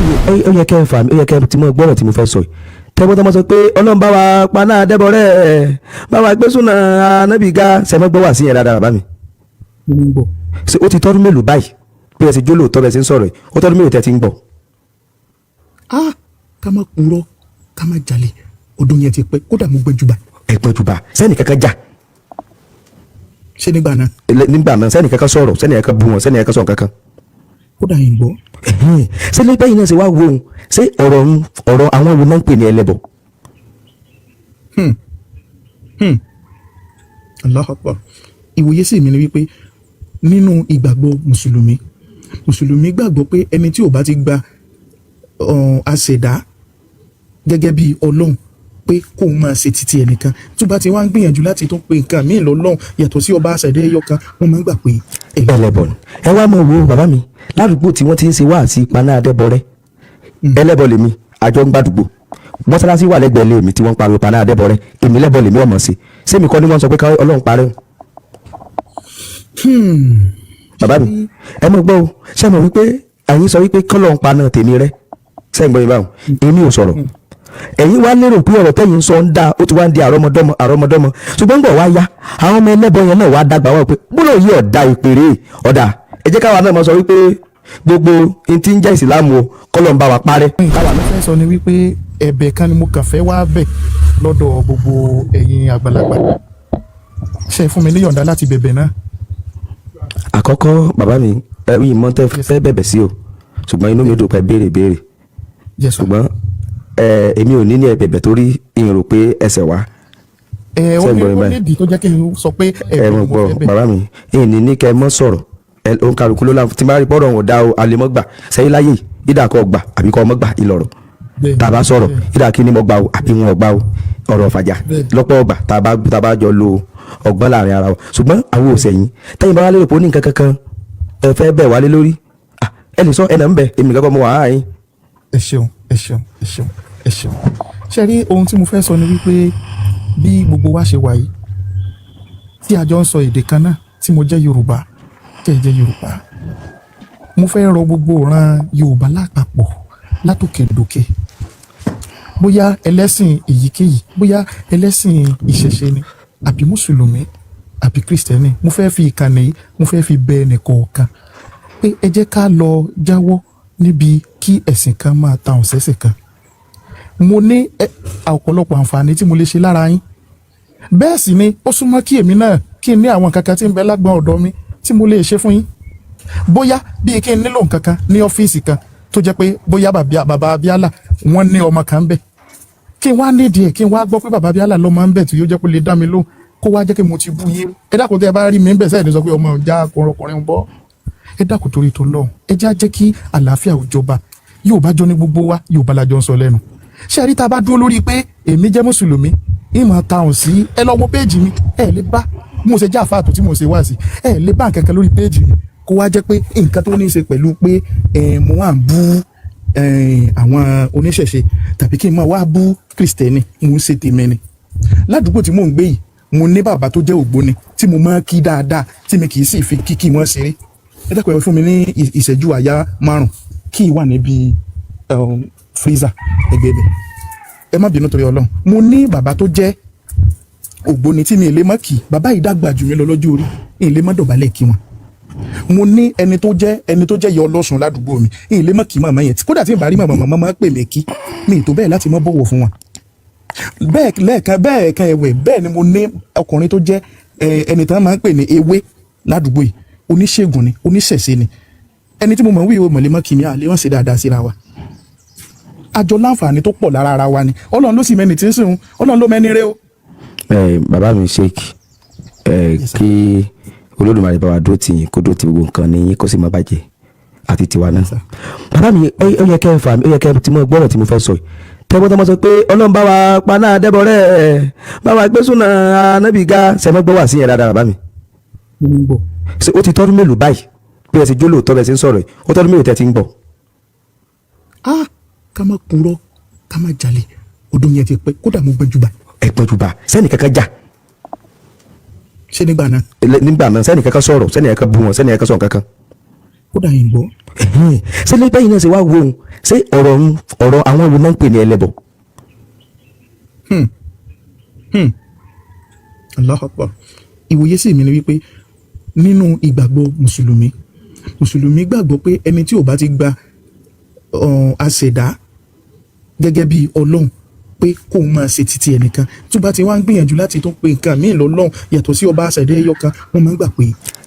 Mi, ó yẹ kẹ́ ẹ fà mí, ó yẹ kẹ́ ẹ ti mọ gbọ́rọ̀ tí mo fẹ́ sọ yìí. Tẹ́gbọ́n tó mọ sọ pé Ọlọ́run bá wa paná adẹ́bọ̀rẹ́, bá wa gbé súnà anábì ga, sẹ́mọ́ gbọ́ wà sí yẹn dáadáa, bàbá mi? Mo ń gbọ́. Ṣé ó ti tọ́dún mélòó báyìí bí ẹ ti jó lóòótọ́ bẹ́ẹ̀ ṣe ń sọ̀rọ̀ yìí? Ó tọ́dún mélòó tẹ́ ti ń gbọ́? Ah, ká má purọ́, ká má jalè, ọdún yẹn ti pẹ́. Kódà mo gbẹ́jú bá. Ẹ gbọ́njú bá sẹ́ni kankan jà? Ṣé nígbà náà? Nígbà náà, sẹ́ni kankan sọ̀rọ̀, sẹ́ni kankan bú wọn, sẹ́ni kankan sọ̀rọ̀ kankan? Kódà yìí ń gbọ́. Ẹ̀hẹ́n. Ṣé lẹ́yìn bẹ́yìn náà ṣe wá wo òun, ṣé ọ̀rọ̀ ń ọ̀rọ̀ àwọn wo náà ń pè ní ẹlẹ́bọ? Allahu Akbar. Ìwòye sí mi ni wípé nínú ìgbàgbọ́ mùsùlùmí, mùsùlùmí gbàgbọ́ pé ẹni tí ò bá ti gba àṣẹ̀dá gẹ́gẹ́ bí Ọlọ́run pé kóun máa ṣe títí ẹnìkan, tó bá ti wá ń gbìyànjú láti tún pe nǹkan míì lọ́lọ́run yàtọ̀ sí ọba àṣẹ̀dá ẹyọ kan, wọ́n máa ń gbà pé ẹlẹ́bọ ni. Ẹ wá mọ̀ wo bàbá mi, ládùúgbò tí wọ́n ti ń ṣe wáàsí paná adẹ́bọrẹ́, ẹlẹ́bọ lèmi, àjọ ń gbàdúgbò, mọ́sálásí wà lẹ́gbẹ̀ẹ́ lé mi tí wọ́n ń pariwo paná adẹ́bọrẹ́, èmi lẹ́bọ lèmi ọmọ sí. Sẹ́mi kọ́ ni wọ́n sọ pé ká Ọlọ́run parẹ́ o? Bàbá mi, ẹ mọ̀ gbọ́ o. Ṣé mọ̀ wípé àyín sọ wípé kọ́lọ́run paná tèmi rẹ́? Sẹ́yìn gbọ́ mi báwọn? Èmi ò sọ̀rọ̀. Ẹ̀yin wá lérò pé ọ̀rọ̀ tẹ́yìn ń sọ ń dá, ó ti wá ń di àrọ́mọdọ́mọ àrọ́mọdọ́mọ. Ṣùgbọ́n gbọ̀ wá yá, àwọn ọmọ ẹlẹ́bọ yẹn náà wá dàgbà wá pé gbọ́dọ̀ yí ọ̀dà ìpèrè ọ̀dà. Ẹ jẹ́ káwa náà mọ̀ sọ wípé gbogbo n tí ń jẹ́ ìsìlámù o, kọ́lọ̀ ń bá wa parẹ́. Káwa ló fẹ́ sọ ni wípé ẹ̀bẹ̀ kan ni mo kàn fẹ́ wá bẹ̀ lọ́dọ̀ gbogbo ẹ̀yin àgbàlagbà. Ṣe fún mi níyọ̀ǹda láti bẹ̀bẹ̀ náà? Àkọ́kọ́, bàbá mi, ẹ yìí mọ́ tẹ́ fẹ́ bẹ̀bẹ̀ sí o, ṣùgbọ́n inú mi dùn pé béèrè béèrè. Yes sir. Ṣùgbọ́n ẹ èmi ò ní ní ẹ bẹ̀bẹ̀ torí ìrò rò pé ẹsẹ̀ wá. Ẹ ó Ṣé ní gbọ́ mi ó báyìí? nídìí tó jẹ́ kí n sọ pé ẹ ẹ̀bẹ̀ mọ̀ ni mo gbọ́ fẹ́ bẹ̀. Bàbá mi, ìní ní kẹ́ ẹ mọ́ sọ̀rọ̀. Ẹ òun kálukú ló láǹfà tí bá rí bọ́rọ̀ wọn dá o, àlè mọ́ gbà sẹ́yìn láyé ìdá kọ́ gbà àbí kọ́ mọ́ gbà ìlọ̀rọ̀. Tá a bá sọ̀rọ̀, ìdá kí ni mo gbà o àbí wọn ò gbà o, ọ̀rọ̀ fàjà lọ́pọ̀ ọgbà tá a bá jọ lo ọgbọ́n láàrin ara wa. Ṣùgbọ́n àwọn òsèyìn tẹ́yìn bá wá lérò pé ó ní nǹkan kankan ẹ fẹ́ bẹ̀ wálé lórí, ah, ẹ lè sọ ẹ nà ń bẹ̀, èmi kankan mo wà á yín. Ẹ ṣeun, ẹ ṣeun, ẹ ṣeun, ẹ ṣeun. Ṣe rí, ohun tí mo fẹ́ sọ ni wípé bí gbogbo wa ṣe wà yìí tí a jọ ń sọ èdè kan náà, tí mo jẹ́ Yorùbá, tí ẹ jẹ́ Yorùbá, mo fẹ́ rọ gbogbo ìran Yorùbá lápapọ̀ látòkè dókè, bóyá ẹlẹ́sìn èyíkéyìí, bóyá ẹlẹ́sìn ìṣẹ̀ṣe ni, àbí mùsùlùmí, àbí kristẹni, mo fẹ́ fi ìkànnì yìí, mo fẹ́ fi bẹ ẹnì kọ̀ọ̀kan pé ẹ jẹ́ ká lọ jáwọ́ níbi kí ẹ̀sìn kan máa ta ọ̀sẹ̀sìn kan. Mo ní ọ̀pọ̀lọpọ̀ àǹfààní tí mo lè ṣe lára yín, bẹ́ẹ̀ sì ni ó súnmọ́ kí èmi náà kí n ní àwọn nǹkan kan tí ń bẹ lágbọ́n ọ̀dọ̀ mi tí mo lè ṣe fún yín, bóyá bíi kí n nílò nǹkan kan ní ọ́fíìsì kan tó jẹ́ pé bóyá bàbá Abíálà wọ́n ní ọmọ kan ń bẹ, kí n wá nídìí ẹ̀, kí n wá gbọ́ pé bàbá Abíálà lọ́mọ ń bẹ tí yóò jẹ́ pé lè dá mi lóhùn, kó wá jẹ́ pé mo ti bú yín. Ẹ dákun, tẹ́ ẹ bá rí mi ń bẹ̀ sẹ́yìn ní sọ pé ọmọ ìjà ọkùnrin ń bọ́. Ẹ dákun, torí tó lọ́hùn, ẹ já jẹ́ kí àlàáfíà ò jọba. Yóò bá jọ ní gbogbo wa, yóò bá lajọ ń sọ lẹ́nu. Ṣé ẹ rí, tá a bá dúró lórí pé èmi jẹ́ mùsùlùmí, ìmọ̀ táwọn sí, ẹ lọ wo péèjì mi, ẹ lè bá mo ṣe jẹ́ àfáàtò tí mo ṣe wá sí, ẹ lè bá nǹkan kan lórí péèjì mi kó wá jẹ́ pé nǹkan tó ní í ṣe pẹ̀lú pé mo wà ń bú àwọn oníṣẹ̀ṣe tàbí kí n máa wá bú kìrìsìtẹ́nì. Mo ń ṣe tèmi ni. Ládùúgbò tí mò ń gbé yìí, mo ní bàbá tó jẹ́ ògbóni tí mo máa ń kí dáadáa, tí mi kì í sì fi kíkí wọn ṣeré. Ẹ dákun, ẹ fún mi ní ìṣẹ́jú àyá 5 kí n wà níbi freezer ẹgbẹ́ bẹ̀. Ẹ má bínú torí Ọlọ́run. Mo ní bàbá tó jẹ́ ògbóni tí mi ì lè mọ́ kì. Bàbá yìí dàgbà jù mí lọ lọ́jọ́ orí, ì lè má dọ̀bálẹ̀ kí wọn. Mo ní ẹni tó jẹ́ ìyá ọlọ́sùn ládùúgbò mi, ì lè mọ́ kí màmá yẹn. Kódà tí n bá rí màmá, màmá máa pè mí kí mi ì tó bẹ́ẹ̀ láti má bọ̀wọ̀ fún wọn. Bẹ́ẹ̀ lẹ́ẹ̀kan bẹ́ẹ̀ kan ẹ̀wẹ̀ bẹ́ẹ̀ ni mo ní ọkùnrin tó jẹ́ ẹni tí wọ́n máa ń pè ní ewé ládùúgbò yìí. Oníṣègùn ni, oníṣẹ̀ṣe ni. Ẹni tí mo mọ̀ ń wí ìwé mọ̀lẹ́mọ́ kì mí, àlè wọ́n ṣe dáadáa síra wa. Àjọ láǹfààní tó pọ̀ lára ara wa ni. Ọlọ́run ló sì mẹ́ni tí ń sìn, Ọlọ́run ló mẹ́ni rẹ o. Ẹ bàbá mi Sheik, ẹ Yes, sir. kí Olódùmarè bá wa dúró tì yín, kó dúró tì gbogbo nǹkan ní yín, kó sì má bàjẹ́ àti tiwa náà. Sir. Bàbá mi, ó yẹ kẹ́ ẹ fà mí, ó yẹ kẹ́ ẹ ti mọ gbọ́rọ̀ tí mo fẹ́ sọ yìí. Tẹ́gbọ́n tó mọ sọ pé Ọlọ́run bá wa paná adẹ́bọ̀rẹ́, bá wa gbé súnà anábì ga, sẹ́mọ́ gbọ́ wà sí yẹn dáadáa, bàbá mi? Mo ń gbọ́. Ṣé ó ti tọ́dún mélòó báyìí bí ẹ ti jó lóòótọ́ bẹ́ẹ̀ ṣe ń sọ̀rọ̀ yìí? Ó tọ́dún mélòó tẹ́ ti ń gbọ́? Ah, ká má purọ́, ká má jalè, ọdún yẹn ti pẹ́. Kódà mo gbẹ́jú bá. Ẹ gbọ́njú bá sẹ́ni kankan jà? Ṣé nígbà náà? Nígbà náà, sẹ́ni kankan sọ̀rọ̀, sẹ́ni kankan bú wọn, sẹ́ni kankan sọ̀rọ̀ kankan? Kódà yìí gbọ́. Ẹ̀hẹ́n. Ṣé lẹ́gbẹ́ yìí náà ṣe wá wo òun, ṣé ọ̀rọ̀ òun, ọ̀rọ̀ àwọn wo náà ń pè ní ẹlẹ́bọ? Allahu Akbar. Ìwòye sí mi ni wípé nínú ìgbàgbọ́ mùsùlùmí, mùsùlùmí gbàgbọ́ pé ẹni tí ò bá ti gba àṣẹ̀dá gẹ́gẹ́ bí ọlọ́run pé kóun máa ṣe títí ẹnìkan, tó bá ti wá ń gbìyànjú láti tún pe nǹkan míì lọ́lọ́run yàtọ̀ sí ọba àṣẹ̀dá ẹyọ kan, wọ́n máa ń gbà pé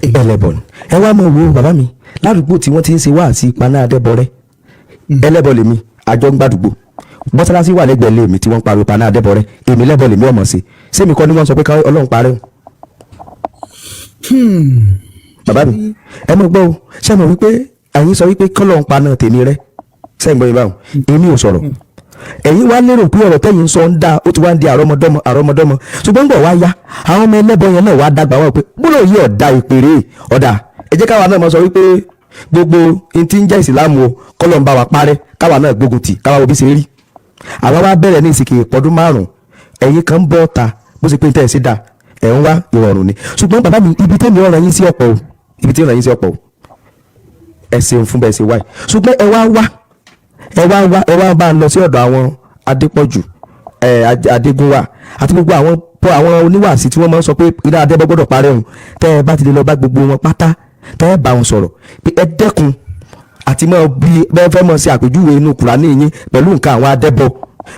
ẹlẹ́bọ ni. Ẹ wá mọ̀ wo bàbá mi, ládùúgbò tí wọ́n ti ń ṣe wáàsí paná adẹ́bọrẹ́, ẹlẹ́bọ lèmi, àjọ ń gbàdúgbò, mọ́sálásí wà lẹ́gbẹ̀ẹ́ lé mi tí wọ́n ń pariwo paná adẹ́bọrẹ́, èmi lẹ́bọ lèmi ọmọ sí. Sẹ́mi kọ́ ni wọ́n sọ pé ká ọlọ́run parẹ́ o? Bàbá mi, ẹ mọ̀ gbọ́ o. Ṣé mọ̀ wípé ẹ̀yin sọ wípé kọ́lọ́run paná tèmi rẹ́? Sẹ́yìn gbọ́ mi báwọn? Èmi ò sọ̀rọ̀. Ẹ̀yin wá lérò pé ọ̀rọ̀ tẹ́yin sọ ń dá, ó ti wá ń di àrọ́mọdọ́mọ àrọ́mọdọ́mọ. Ṣùgbọ́n gbọ̀ wá yá, àwọn ọmọ ẹlẹ́bọ yẹn náà wá dàgbà wá pé gbọ́dọ̀ yí ọ̀dà ìpèrè ọ̀dà, ẹ jẹ́ káwa náà mọ̀ sọ wípé gbogbo n tí ń jẹ́ ìsìlámù o, kọ́lọ̀ ń bá wa parẹ́, káwa náà gbógun tì, káwa wo bí ṣe rí. Àwa wá bẹ̀rẹ̀ ní ìsìnkì ìpọ́dún 5, ẹ̀yin kan ń bọ́ ta bó ṣe pé tẹ́ ẹ̀ sí da ẹ̀ ń wá ìrọ̀rùn ni. Ṣùgbọ́n bàbá mi, ibi tẹ́mi ọ̀ràn yín sí ọ̀pọ̀ o, ibi tí ọ̀ràn yín sí ọ̀pọ̀ o. Ẹ ṣeun fún bẹ́ẹ̀ ṣe wáyé, ṣùgbọ́n ẹ wá wá, ẹ wá wá, ẹ wá bá ń lọ sí ọ̀dọ̀ àwọn Adépọ̀jù, ẹ Adégúnwà àti gbogbo àwọn àwọn oníwàásí tí wọ́n máa ń sọ pé iná adébọ́ gbọ́dọ̀ parẹ́ òun. Tẹ́ ẹ bá ti lè lọ bá gbogbo wọn pátá, tẹ́ ẹ bá wọn sọ̀rọ̀ pé ẹ dẹ́kun àti máa bí bẹ́ẹ̀ fẹ́ mọ̀ sí àpèjúwe inú Kùránì yín pẹ̀lú nǹkan àwọn adẹ́bọ,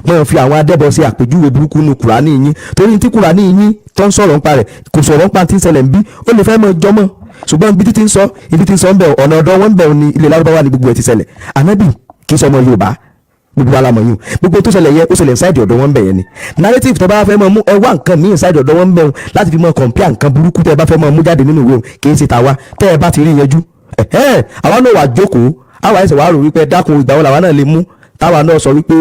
máa fi àwọn adẹ́bọ sí àpèjúwe burúkú inú Kùránì yín, torí tí Kùránì yín tó ń sọ̀rọ̀ nípa rẹ̀ kò sọ̀rọ̀ nípa tí ń ṣẹlẹ̀ ń bí, ó lè fẹ́ mọ̀ jọmọ́. Ṣùgbọ́n ibi tí ń sọ, ibi tí ń sọ ń bẹ̀, ọ̀nà ọ̀dọ̀ wọn ń bẹ̀ ní ilẹ̀ Lárúbáwá ni gbogbo ẹ̀ ti ṣẹlẹ̀. Ànábì kì í sọmọ Yorùbá, gbogbo alamọ̀ yìí. Gbogbo tó ṣẹlẹ̀ yẹ, ó ṣẹlẹ̀ inside ọ̀dọ̀ wọn bẹ̀ yẹn ni. Narrative tó bá fẹ́ mọ̀ mú, ẹ wá nǹkan míì inside ọ̀dọ̀ wọn bẹ̀ wọn láti fi mọ̀ compare nǹkan burúkú tẹ́ ẹ bá fẹ́ mọ̀ mú jáde nínú ìwé o, kì í ṣe tàwa. Tẹ́ ẹ bá ti rí yanjú ẹ̀hẹ́n, àwa náà wà jókòó, àwa ẹsẹ̀ wàá rò wípé dákun, ìgbà wo làwa náà lè mú táwa náà sọ wípé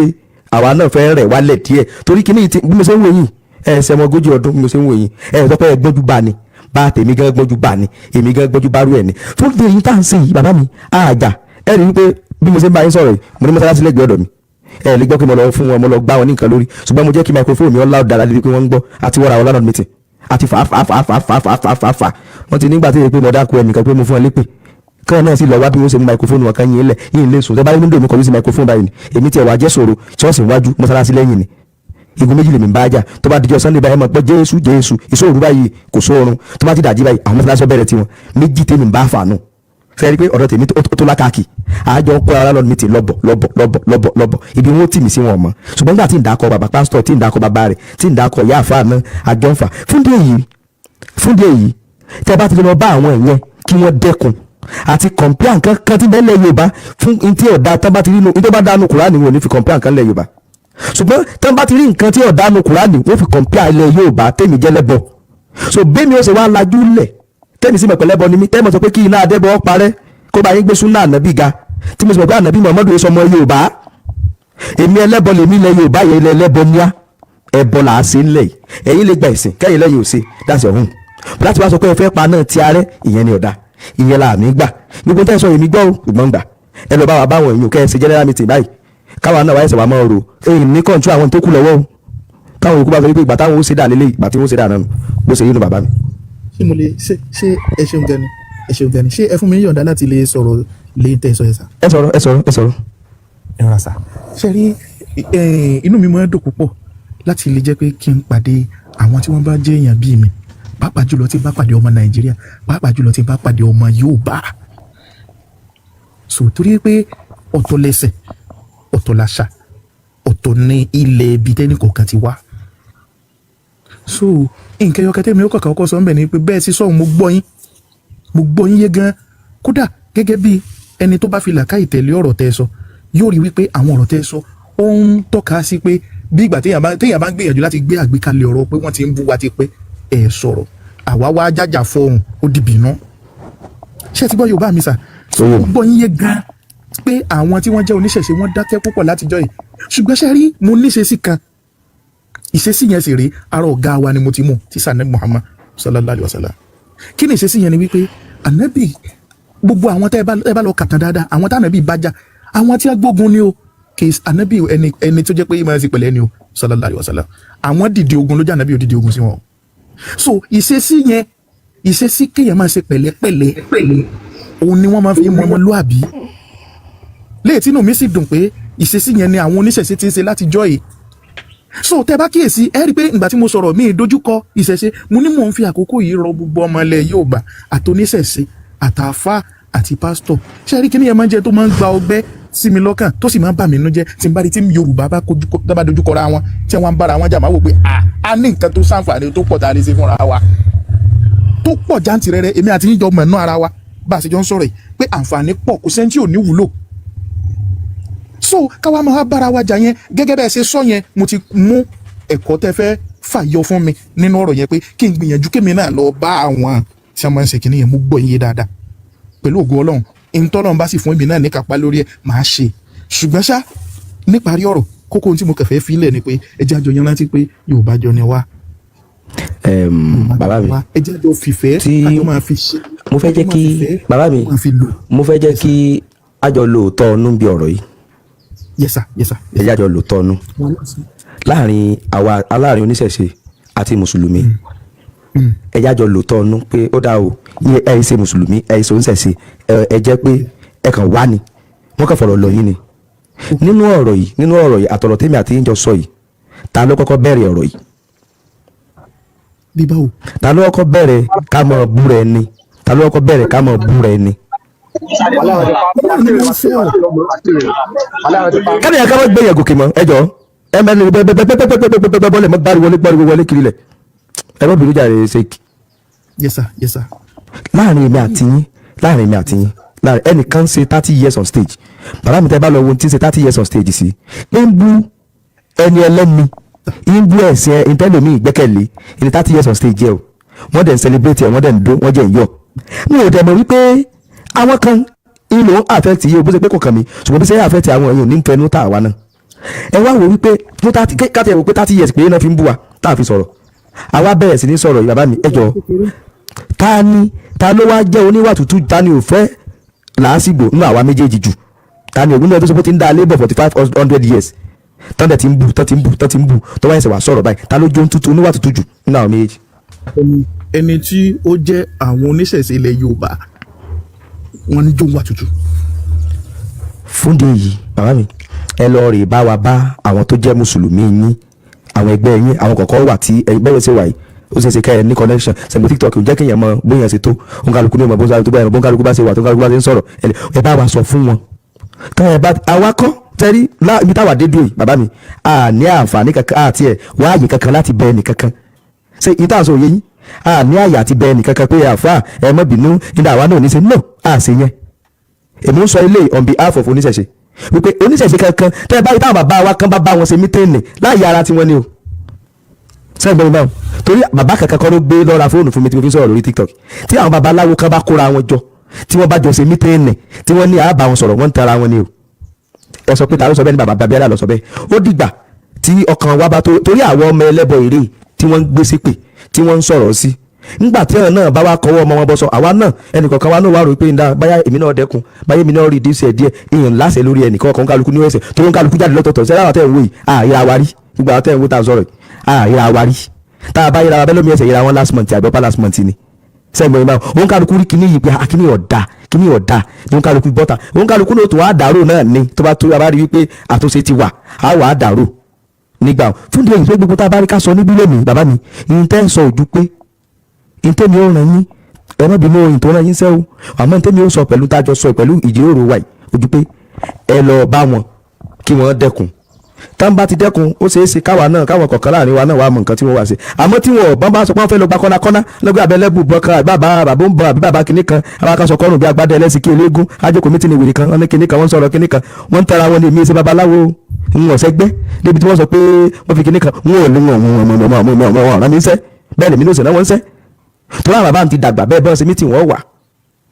àwa náà fẹ́ rẹ̀ wálẹ̀ díẹ̀? Torí kíní bí mo ṣe ń wò yìí, ẹ ṣe ọmọ 40 ọdún. Bí mo ṣe ń wò yìí, ẹ sọ pé ẹ gbọ́njú bá ni bá tèmi gan gbọ́njú bá ni, èmi gan gbọ́njú bá rú ẹ̀ ni. Fún bí èyí tá à ń ṣe yìí, bàbá mi, àjà ẹ rí wípé bí mo ṣe ń bá yín sọ̀rọ̀ yìí, mo ní mọ́sálásí lẹ́gbẹ̀ẹ́ ọ̀dọ̀ mi. Ẹ lè gbọ́ pé mo lọ fún wọn, mo lọ gbá wọn ní nǹkan lórí, ṣùgbọ́n mo jẹ́ kí microphone mi ọ̀la dára débi pé wọ́n ń gbọ́. Àti wọ́n ra wọn lánàá meeting àti fà fà fà fà fà fà fà fà fà. Wọ́n ti nígbà tí èyí pé mo dákú ẹnìkan pé mo fún ẹ lépè kán náà sì lọ wá bí wọ́n ṣe mú microphone wọn kan yín lẹ̀ yín lè sùn. Tẹ́ bá rí window mi kọjú sí microphone báyìí ni. Èmi tiẹ̀ wá jẹ́ sọ̀rọ̀ ṣọ́ọ̀ṣì wájú, mọ́sálásí lẹ́yìn ni, igun méjì lèmi ń bá jà. Tó bá dijọ́ Sunday báyìí, ẹ mọ̀ pé Jésù Jésù ìṣòro báyìí, kò sóorun. Tó bá ti dàjí báyìí, àwọn mọ́sálásí bẹ̀rẹ̀ tiwọn méjì tèmi ń bá fà nù. Sẹ́yìn pé ọ̀dọ̀ tèmi tó lákàkì, àjọ ń kó ara lọ́dún mi ti lọ́bọ̀ lọ́bọ̀ lọ́bọ̀ lọ́bọ̀ lọ́bọ̀, ibi wọn ó tì mí sí wọn mọ́. Ṣùgbọ́n nígbà tí ń dákọ̀ bàbá pásítọ̀, tí ń dákọ̀ bàbá rẹ̀, tí ń dákọ̀ ìyá àfáà náà, àjọ ń fà. Fún díẹ̀ yìí, tẹ́ bá ti lọ bá àwọn ìyẹn kí wọ́n dẹ́kun àti compare nǹkan kan tí bẹ́ẹ̀ lẹ̀ Yorùbá fún ntí ọ̀dà tán bá ti rí inú tó bá dánú Kùránì, wọn ò ní fi compare nǹkan lẹ̀ Yorùbá. Ṣùgbọ́n tán bá ti rí nǹkan tí ọ̀dà Kùránì, wọ́n fi compare ilẹ̀ Yorùbá tèmi jẹ́lẹ́bọ̀. So bẹ́ẹ̀ mi ó ṣe wá lajú lẹ̀, tẹ́mi sí mọ̀pẹ̀lẹ́bọ ni mí, tẹ́mi sọ pé kí iná adẹ́bọ̀ parẹ́, kó bá yín gbé súnà ànábì ga, tí mo sì mọ̀ pé ànábì Muhammadu yẹn sọmọ Yorùbá, èmi ẹlẹ́bọ lèmi. Ilẹ̀ Yorùbá yẹn, ilẹ̀ ẹlẹ́bọ níá, ẹbọ là á ṣe ńlẹ̀ yìí. Ẹ̀yin lè gba ìsìn kẹ́yìn lẹ́yìn ò ṣe, that's your own. Láti wá sọ pé ẹ fẹ́ pa náà ti arẹ́, ìyẹn ni ọ̀dà, ìyẹn là ní gbà. Gbogbo tẹ́ ẹ sọ, èmi gbọ́ o, ṣùgbọ́n gbà ẹ lọ bá wa báwọn èèyàn kẹ́ ẹ ṣe general meeting báyìí, káwa náà wáyé sọ̀rọ̀ máa rò èyí ní kọ́ńtù àwọn tó kù lọ́wọ́ o. Táwọn yòókù bá sọ wípé ìgbà táwọn ó ṣe dà lélẹ̀, ìgbà tí wọ́n ṣe dà náà nù, bó ṣe yín nu, bàbá mi. Ṣé mo lè ṣe ṣé ẹ ṣeun gan ni, ẹ ṣeun gan ni. Ṣé ẹ fún mi ní yọ̀ǹda láti lè sọ̀rọ̀ lè tẹ̀ sọ ẹ̀ sà? Ẹ sọ̀rọ̀, ẹ sọ̀rọ̀, ẹ sọ̀rọ̀. Ẹ rà sà. Ṣe rí, inú mi máa ń dùn púpọ̀ láti lè jẹ́ pé kí n pàdé àwọn tí wọ́n bá jẹ́ èèyàn bíi mi, pàápàá jùlọ tí n bá pàdé ọmọ Nàìjíríà, pàápàá jùlọ tí n bá pàdé ọmọ Yorùbá. So torí pé ọ̀tọ̀ lẹ̀sìn, ọ̀tọ̀ làṣà, ọ̀tọ̀ ní ilẹ̀ ibi tẹ́nì kọ̀ọ̀kan ti wá. So nǹkan ẹyọkẹ tẹ́mi ó kọ̀ọ̀kan kọ́ sọ ń bẹ̀ ni pé bẹ́ẹ̀ sí sọ̀hún, mo gbọ́ yín, mo gbọ́ yín yé gan. Kódà gẹ́gẹ́ bí ẹni tó bá fi làákàyè tẹ̀lé ọ̀rọ̀ tẹ́ ẹ sọ, yóò rí wípé àwọn ọ̀rọ̀ tẹ́ ẹ sọ, ó ń tọ́ka sí pé bí ìgbà téèyàn bá ń gbìyànjú láti gbé àgbékalẹ̀ ọ̀rọ̀ pé wọ́n ti ń bú wa ti pẹ́ ẹ̀ sọ̀rọ̀, àwa wá jàjà fọhùn, ó dìbì nú. Ṣé ẹ ti gbọ́ Yorùbá mi sà? Ó yé mi. Mo gbọ́ yín yé gan pé àwọn tí wọ́n jẹ́ oníṣẹ̀ṣe, wọ́n dákẹ́ púpọ̀ látijọ́ yìí. Ṣùgbọ́n ṣe rí, mo níṣesí kan, ìṣesí yẹn sì rí ara ọ̀gá wa ni mo ti mú tí sànẹ́ Muhammad sallallahu alayhi wa sallam. Kí ni ìṣesí yẹn? Ni wípé ànábì, gbogbo àwọn tẹ́ ẹ bá lọ kàtàn dáadáa, àwọn tí ànábì bá jà, àwọn tí wọ́n gbógun ni o, kì í ànábì ẹni tó jẹ́ pé ìmọ̀ ẹ̀sìn pẹ̀lẹ́ ni o, sallallahu alayhi wa sallam. Àwọn dìde ogun ló jẹ́ ànábì ò dìde ogun sí wọn o. So ìṣesí yẹn, ìṣesí kéèyàn máa ṣe pẹ̀lẹ́pẹ̀lẹ́. Òun ni wọ́n máa fi mọ ọmọlúàbí. Léè tínú mi sì dùn pé ìṣesí yẹn ni àwọn oníṣẹ̀ṣe ti ń ṣe látijọ́ yìí. So tẹ bá kíyèsí, ẹ rí i pé ìgbà tí mo sọ̀rọ̀ mi dojúkọ ìṣẹ̀ṣe. Mo ní mò ń fi àkókò yìí rọ gbogbo ọmọ ilẹ̀ Yorùbá, àtoníṣẹ̀ṣe, àtàfà àti pásítọ̀. Ṣé rí, kíní yẹn máa ń jẹ́ tó máa ń gba ọgbẹ́ sí mi lọ́kàn, tó sì máa ń bà mí nú jẹ́ tí n bá rí tí Yorùbá bá kojú tó bá dojúkọra wọn, tí wọ́n ń bára wọn jà. Máa wò pé a ní nǹkan tó ṣàǹfààní tó pọ̀ tá a lè ṣe fúnra wa, tó pọ̀ jáǹtìrẹrẹ. Èmi àti yín jọ mọ̀ ẹ̀nú ara wa bá a ṣe jọ ń sọ̀rọ̀ yìí pé àǹfààní pọ̀, kò sẹ́ni tí ò ní wúlò. So káwa máa bára wa jà yẹn, gẹ́gẹ́ bẹ́ẹ̀ ṣe sọ yẹn, mo ti mú ẹ̀kọ́ tẹ́ fẹ́ fàyọ fún mi nínú ọ̀rọ̀ yẹn pé kí n gbìyànjú kémi náà lọ bá àwọn tí wọ́n máa ń ṣe kìnìyẹn. Mo gbọ́ iye dáadáa. Pẹ̀lú ògo Ọlọ́run, ìtọ́lọ́run bá sì fún èmi náà ní kápá lórí ẹ̀, máa ṣe. Ṣùgbọ́n ṣá, níparí ọ̀rọ̀, kókó ohun tí mo kẹfẹ́ fílẹ̀ ni pé ẹ jẹ́ àjọ yẹn rántí pé Yorùbá jọ ni wá. Bàbá mi, Ẹ jẹ́ àjọ fìfẹ́ kájọ máa fi ṣe. Mo fẹ́ jẹ́ kí bàbá mi, máa fi lò. Mo fẹ́ jẹ́ kí àjọ lóòótọ́ ọnú bí ọ̀rọ̀ yìí. Yes sir, yes sir. Ẹ jẹ́ àjọ lóòótọ́ ọnú láàrin àwa aláàrin oníṣẹ̀ṣe àti mùsùlùmí. Ẹ jẹ́ àjọ lóòótọ́ ọnú pé ó dáa o, ẹ ẹ ṣe mùsùlùmí, ẹ ṣe oníṣẹ̀ṣe, ẹ jẹ́ pé ẹ kàn wá ni, wọ́n kàn fọ̀rọ̀ lọ yín ni nínú ọ̀rọ̀ yìí. Nínú ọ̀rọ̀ yìí, àtọ̀rọ̀ tèmi àti yín jọ sọ yìí, ta ló kọ́kọ́ bẹ̀rẹ̀ ọ̀rọ̀ yìí? Bí báwo? Ta ló kọ́kọ́ bẹ̀rẹ̀ ká mọ̀ búra ẹni? Ta ló kọ́kọ́ bẹ̀rẹ̀ ká mọ̀ búra ẹni? Náà ni mo sọ. Káni yẹn ká má gbé yẹn gòkè mọ́. Ẹ jọ, ẹ mẹ́rin bẹ́ẹ̀ bọ́lẹ̀ mọ́, gbáriwo gbáriwo wọlé kiri lẹ̀. Ẹ má bínú jàre ṣe. Yes sir, yes sir. Láàrin èmi àti yín, láàrin èmi àti yín, láàrin ẹnìkan ṣe 30 years on stage, bàbá mi, tẹ́ bá lọ wo ohun tí ń ṣe 30 years on stage sí, ń bú ẹni ẹlẹ́ni, ń bú ẹ̀sìn ẹ̀ ìtẹ́lómi ìgbẹ́kẹ̀lé ní 30 years on stage yẹ o. Wọ́n dẹ̀ ń celebrate ẹ̀, wọ́n dẹ̀ ń dó, wọ́n jẹ́ ń yọ̀. Mi ò dẹ̀ mọ̀ wípé àwọn kan ìlò ń affect yìí o. Bó ṣe pé kò kàn mí, ṣùgbọ́n bí ṣe affect àwọn èèyàn ní fẹnu tá àwa náà. Ẹ wá wò wípé fún 30, káti ẹ̀ wò pé 30 years pé náà fi ń bú wa tá a fi sọ̀rọ̀, àwa bẹ̀rẹ̀ sí ní sọ̀rọ̀ yìí. Bàbá mi, ẹ jọ̀ọ́, ta ni, ta ló wá jẹ́ oníwà tútù? Ta ni ò fẹ́ làásìgbò nínú àwa méjèèjì jù? Ta ni ògùn náà tó sọ pé ó ti ń dá a labour 4500 years, tán dẹ̀ ti ń bù, tán ti ń bù, tán ti ń bù, tó wáyé ṣe wà sọ̀rọ̀ báyìí? Ta ló jó ń tútù, oníwà tútù jù nínú àwọn méjèèjì? Ẹni tí ó jẹ́ àwọn oníṣẹ̀ṣe ilẹ̀ Yorùbá, wọ́n ní jó wà tútù. Fúndì yìí, bàbá mi, ẹ lọ rè bá wa bá àwọn tó jẹ́ mùsùlùmí yín, àwọn ẹgbẹ́ yín, àwọn kọ̀ọ̀kan wà tí ẹ bẹ́ẹ̀ ṣe wà yìí. Ó ṣeé ṣe kẹ́ ẹ ní connection sẹ̀gbẹ́ TikTok ò jẹ́ kéèyàn mọ bóyá ṣe tó òǹkàlùkù ní ọmọ bó ṣe tó báyìí, bóńkàlùkù bá ṣe wà tó òǹkàlùkù bá ṣe ń sọ̀rọ̀. Ẹ bá wa sọ fún wọn tọ́ ẹ bá àwa kọ́ tẹ́rí ibi táwa dé dúró yìí. Bàbá mi, a ní àǹfààní kankan àti ẹ̀ wáàyè kankan láti bẹ ẹnì kankan ṣe ìtàn sọ òye yín. A ní àyè àti bẹ ẹnì kankan pé àfà, ẹ má bínú, nígbà àwa náà ò ní ṣe no à ṣe yẹn. Èmi ń sọ ilé on behalf of oníṣẹ̀ṣe wípé oníṣẹ̀ṣe kankan tẹ́ ẹ báyìí, táwọn bàbá wa kan bá bá wọn ṣe meeting láàyè ara tiwọn ni o. Sẹ́yìn gbọ́n mi báwọn, torí bàbá kankan kọ́ ló gbé lọ́ra fóònù fún mi tí mo fi sọ̀rọ̀ lórí TikTok. Tí àwọn babaláwo kan bá kóra wọn jọ, tí wọ́n bá jọ ṣe meeting, tí wọ́n ní àbá wọn sọ̀rọ̀, wọ́n ń tara wọn ni o. Ẹ sọ pé ta ló sọ bẹ́ẹ̀? Ni bàbá Babíálà lọ sọ bẹ́ẹ̀. Ó dìgbà tí ọkàn wa bá tó, torí àwọn ọmọ ẹlẹ́bọ èrè tí wọ́n ń gbé sípè, tí wọ́n ń sọ̀rọ̀ sí, nígbà tí ọ̀nà náà bá wá kọwọ́ ọmọ wọn bọ́ sọ, àwa náà, ẹnìkọ̀ọ̀kan wa náà wà rò pé ǹda báyà èmi náà dẹ́kun, báyà èmi náà rí díẹ̀ díẹ̀. Ìyẹn láṣẹ lórí ẹnìkọ̀ọ̀kan, kálukú ní ẹsẹ̀ tó ń kálukú jáde lọ́tọ̀ọ̀tọ̀. Sẹ́yìn àwọn tẹ̀ ń wò yìí, àìra wa rí. Gbogbo àwọn tẹ̀ ń wò tá a sọ̀rọ̀ yìí, àìra wa rí. Tá a bá yẹra wa bẹ́ẹ̀ lómi ẹsẹ̀ yẹra wọn last month àbí upper last month ni. Sẹ́yìn gbọ́n ìbáwọ̀ òun kálukú rí kíní yìí pé kíní ọ̀dà, kíní ọ̀dà ní òun kálukú bọ́ta, òun kálukú náà tó wá dàrú náà ni. Tó bá tó a bá rí wípé àtúnṣe ti wà, á wà á dàrú nígbà fún díẹ̀ yìí pé gbogbo tá a bá rí ká sọ níbí lónìí. Bàbá mi, ìyẹn tẹ́ ń sọ ojú pé ìyẹn tẹ́mi ó ràn yín, ẹ má bínú òyìn tó ràn yín sẹ́wọ́, àmọ́ ìyẹn tẹ́mi ó sọ pẹ̀lú tájọ sọ pẹ̀lú ìjíròrò wa yìí ojú pé ẹ lọ bá wọn kí wọ́n dẹ́kun. Tá n bá ti dẹ́kun, ó ṣeé ṣe káwa náà, káwọn kọ̀ọ̀kan láàrin wa náà wàá mọ nǹkan tí wọ́n wá sí. Àmọ́ tí wọn bá bá sọ pé wọ́n fẹ́ lọ gba kọ́nàkọ́nà lọ́gbẹ́ abẹ́lẹ́bù bọ́ kan, bàbá bàbá ń bọ̀ àbí bàbá kìnní kan, àwọn kan sọ kọ́rùn bí agbádá ẹlẹ́sìn kí eléégún ajókòó mítìnì wèrè kan, wọ́n ní kìnní kan, wọ́n sọ̀rọ̀ kìnní kan, wọ́n ń tara wọn ní. Èmi ṣe babaláwo, ń wọ̀n sẹ́gbẹ́ débi tí wọ́n sọ pé wọ́n fi kìnní kan, wọ́n ò ní wọn rán mi sẹ́ bẹ́ẹ̀ lèmi ló sì rán wọn sẹ́, torí àwọn bàbá mi ti dàgbà. Bẹ́ẹ̀ bọ́n ṣe mítì wọ́n wà,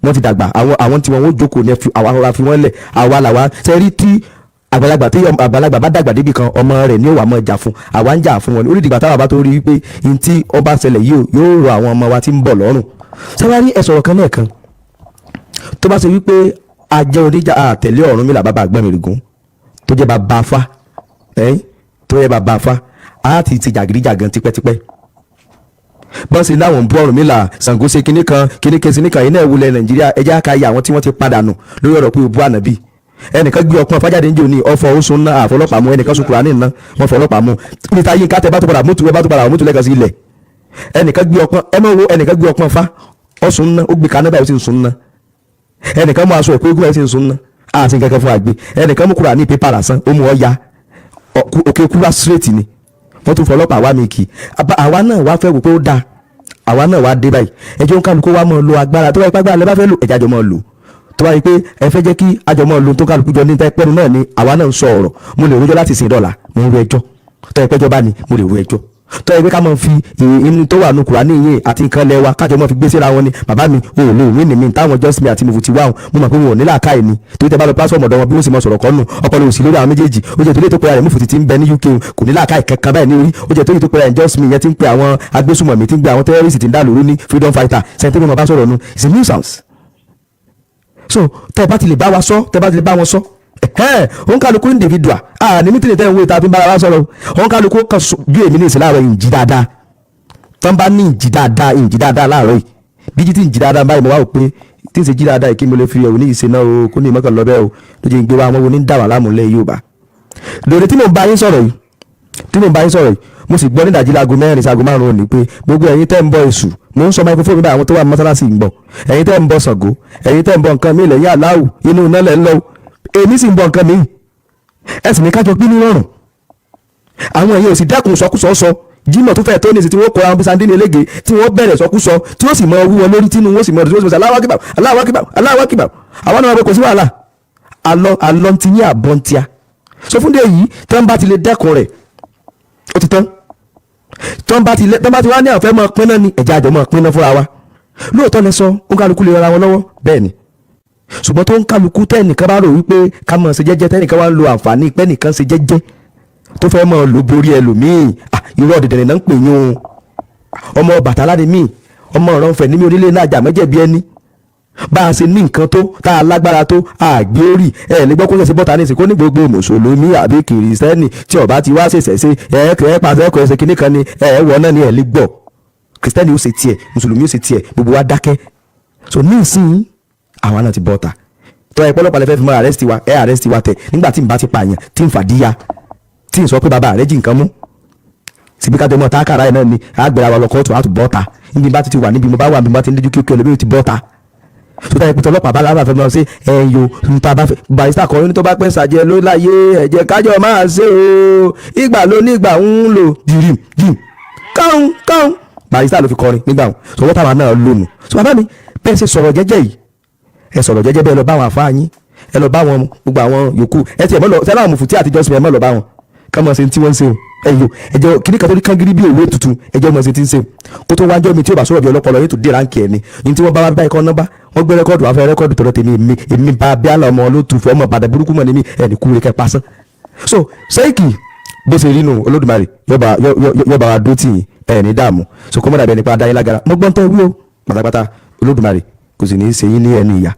wọ́n ti dàgbà. Àwọn tí wọ́n ó jókòó ní àwa rọra fi wọ́n lẹ̀. Àwa làwa ṣe rí tí àgbàlagbà, tí àgbàlagbà bá dàgbà débi kan, ọmọ rẹ̀ ní òwà máa jà fún. Àwa ń jà fún wọn ní orí ìdìgbà táwa bá tó rí wípé n tí ọba ṣẹlẹ̀ yìí yóò rọ àwọn ọmọ wa tí ń bọ̀ lọ́rùn. Sáwárí ẹ sọ̀rọ̀ kan lẹ́ẹ̀kan, tó bá ṣe wípé a jẹ́ oníjà àtẹ̀lé Ọ̀rúnmìlà, bàbá Àgbọnnìrègún tó jẹ́ bàbá afá, tó jẹ́ bàbá afá, a ti ti jàgídíjàgan tipẹ́tipẹ́. Bọ́n sì láwọn ń bú Ọ̀rúnmìlà, Ṣàngó ṣe kinní kan, kinní kan, kinní kan. Iná ìwúlẹ̀ Nàìjíríà, ẹjẹ́ àkàyè àwọn tí wọ́n ti padà nù lórí ọ̀rọ̀ pé ó bú ànábì. Ẹnìkan gbé ọpọ́n fájáde ń jò ní ọ̀fọ̀ oṣù ńlá, àfọlọ́pàá mú. Ẹnìkan sùn Kùránì ńlá, wọn fọlọ́pàá mú. Níta yín ká tẹ bá tó padà mútu, ẹ bá tó padà mútu lẹ́ẹ̀kan sí ilẹ̀. Ẹnìkan gbé ọpọ́n, ẹ máa wo, ẹnìkan gbé ọpọ́n fa ọ̀sùn ńlá, ó gbé kaná báyìí, ó sì ń sun ńlá. Ẹnìkan mú aṣọ ẹ̀kọ́ eégún ẹ̀ sì ń sun ńlá, àti nǹkan kan fún àgbẹ̀. Ẹnìkan mú Kùránì pépà lásán, ó mú ọ ya òkè kúrá straight ni, wọ́n tún fọlọ́pàá wá mi kì í. Àwa náà wá fẹ́ wò pé ó dáa, àwa náà wá dé báyìí. Ẹjọ́ ń kálukú wá máa lo agbára tó bá yẹ pé agbára lẹ bá fẹ́ lò, ẹ̀jẹ̀ àjọ máa lò. Tó bá yẹ pé ẹ fẹ́ jẹ́ kí àjọ máa lo tó kálukú jọ ní pẹ́ẹ́nu náà ni, àwa náà ń sọ ọ̀rọ̀. Mo lè rojọ́ láti sìn dọ́là, mo ń ro ẹjọ́. Tó yẹ pẹ́jọ́ bá ní, mo lè ro ẹjọ́. Tó yẹ pé ká máa fi inú tó wà nù Kùránì yìí àti nǹkan lẹ́wà kájọ máa fi gbé síra wọn ni, bàbá mi ò lè wí ní mi táwọn jọ́sìn mi àti mùfù ti wá wọn. Mo mọ̀ pé wọn ò ní làákàyè ni, torí tẹ bá lọ platform ọ̀dọ̀ wọn, bí wọ́n sì máa sọ̀rọ̀ kọ́nù, ọpọlọ òsì lórí àwọn méjèèjì. Ó jẹ́ torí tó pera rẹ̀ mùfù ti ń bẹ ní UK, kò ní làákàyè kankan báyìí ní orí. Ó jẹ́ torí tó pera rẹ̀ jọ́sìn mi yẹn ti ń pe àwọn agbésùmọ̀mí, ti ń gbé àwọn terrorist ti ń dà lóru ní freedom fighter sẹ́ńtẹ́ bí wọ́n bá sọ̀rọ̀ nu, it's a nuisance. So tẹ́ bá ti lè bá wa sọ, tẹ́ bá ti lè bá wọn sọ, ẹ òun kálukú individual, ah, ní meeting tẹ́ ń wo ìta fi ń bára wa sọ̀rọ̀, òun kálukú kan bí èmi ní ìsìn láàárọ̀ yìí ń jí dáadáa. Tán bá ní ìjí dáadáa, ìjí dáadáa láàárọ̀ yìí, bí jí tí ń jí dáadáa báyìí, mo wá wò pé tí ń ṣe jí dáadáa yìí, kí mo lè fi ẹ̀wù ní ìṣe náà o, kó ní ìmọ̀kàn lọ bẹ́ẹ̀ o, ló jẹ́ ń gbé wa. Àwọn wo ní dà wà láàmú lẹ́ Yorùbá lórí tí mò ń bá yín sọ̀rọ̀ yìí, tí mò ń bá yín sọ̀rọ̀ yìí? Mo sì gbọ́ nídàjí láago 4 sí aago 5 òní pé gbogbo ẹ̀yin tẹ́ ń bọ Èṣù, mò ń sọ microphone mi báyìí, àwọn tó wà ní mọ́sálásí ń gbọ́, ẹ̀yin tẹ́ ń bọ Ṣàngó, ẹ̀yin tẹ́ ń bọ nǹkan mi lẹ́yìn Aláwù, inú iná lẹ̀ ń lọ. Èmi sì ń bọ nǹkan mi, ẹ sì ní kájọ gbé nírọ̀rùn. Àwọn èèyàn ò sì dẹ́kun sọkúsọ sọ. Jímọ̀ tó fẹ́ tó ní sí tí wọ́n kóra wọn bí sandini elége, tí wọ́n bẹ̀rẹ̀ sọkúsọ, tí wọ́n sì mọ wú wọn lórí, tínú wọ́n sì mọ, tí wọ́n sì mọ sí Allahu Akbar, Allahu Akbar, Allahu Akbar. Àwọn náà wọ́n pé kò sí wàhálà, alọ́ alọ́ ti yín àbọ̀ ń tíya. So fún dé yìí, tí wọ́n bá ti lè dẹ́kun rẹ̀, ó ti tán. Tí wọ́n bá ti lè, tí wọ́n bá ti wá ní àwọn fẹ́ mọ́ pín náà ni, ẹ̀jẹ̀ àjọ mọ́ pín náà fúnra wa. Lóòótọ́ lẹ sọ, ó ń kálukú lè rọra wọn lọ́wọ́, bẹ́ẹ̀ ni. Ṣùgbọ́n tó ń kálukú, tẹ́nìkan bá rò wípé ká mọ̀ ṣe jẹ́jẹ́, tẹ́nìkan wá ń lo àǹfààní pẹ́nìkan ṣe jẹ́jẹ́ tó fẹ́ mọ̀ ló borí ẹlòmíì, irọ́ dẹ̀dẹ̀rẹ̀ náà ń pè yín o. Ọmọ Bàtálá ni mí, ọmọ ọ̀rọ̀ ní mi, onílé náà jà mẹ́jẹ̀bi ẹni. Bá a ṣe ní nǹkan tó tá a lágbára tó àgbé orí ẹ lè gbọ́ kó ṣẹ̀ṣẹ̀ bọ́ta ní ìsìnkú ní gbogbo mùsùlùmí àbí kìrìsìtẹ́nì tí ó bá ti wá ṣẹ̀ṣẹ̀ ṣe ẹ ẹ pàṣẹ ẹ̀kọ́ ẹ̀ṣẹ̀ kìíní kan ni ẹ wọ náà ni. Ẹ lè gbọ́, kìrìsìtẹ́nì ó ṣe tiẹ̀, mùsùlùmí ó ṣe tiẹ̀, gbogbo wa dákẹ́. So ní ìsìn àwa náà ti bọ́ta tọ́ ẹ pọ́lọ́pàá lè fẹ́ fi mọ́ arrest wa, ẹ arrest wa tẹ̀. Nígbà tí n bá ti pààyàn, tí n fàdíyà, tí n sọ pé bàbá rẹ jí nǹkan mú síbi ká jọmọ táàkàrà ẹ̀ náà ni àgbẹ̀rẹ̀ àwọn ọlọ́kọ̀ tó àtúbọ̀ta níbi bá ti wà, níbi mo bá wà, níbi bá ti ń díjú kíkẹ́ lómi ti bọ́ta tó táyà pété ọlọ́pàá bá lábàá fẹ́ mọ́ sí ẹ̀yìn o. Níta bá fẹ́ barrister kan ní tó bá pẹ́ sàjẹ́ ló láyé, ẹ̀jẹ̀ kájọ máa ṣe o, ìgbà ló ní ìgbà ń lò dìrìm dìm káhùn káhùn. Barrister ló fi kọrin nígbà wọn sọ wọ́n táwa náà lónìí. So bàbá mi, bẹ́ẹ̀ ṣe sọ̀rọ̀ jẹ́jẹ́ yìí, ẹ sọ̀rọ̀ jẹ́jẹ́ bẹ́ẹ̀, lọ bá àwọn àfáà yín, ẹ lọ bá wọn gbogbo àwọn yòókù, ẹ tiẹ̀ mọ́ lọ sẹ́lá àwọn mùfùtí àtijọ́ sùn, ẹ mọ́ lọ bá wọn ká mọ̀ ṣe tí wọ́n ń ṣe o. Ẹ̀yọ ẹ̀jẹ̀ kìnnì kan tó ní kangiri bí òwe tuntun, ẹ̀jẹ̀ mọ̀ ṣe ti ń ṣe o. Kó tó wájọ́ mi tí ó bá sọ̀rọ̀ bí ọlọ́pọlọ yóò tó dé ránkì ẹ̀ ni ní tí wọ́n bá wá báyìí kọ́ nọ́mbà wọ́n gbé record wá fẹ́ record tọ̀dọ̀ tèmi. Èmi bá bíálà ọmọ olótùú fún ọmọ Ìbàdàn burúkú mọ̀ ní mi ẹ̀ ní kúrẹ́ kẹ́ pasán. So sẹ́ẹ̀kì bó ṣe rí nu, Olódùmarè yọba wa dó tì yín, ẹ̀ ní dààmú. So kó mọ̀ dàbí ẹni pa adáyé lágara. Mo gbọ́n tẹ́ wí o pátápátá, Olódùmarè kò sì ní í ṣe yín ní ẹnu ìyà.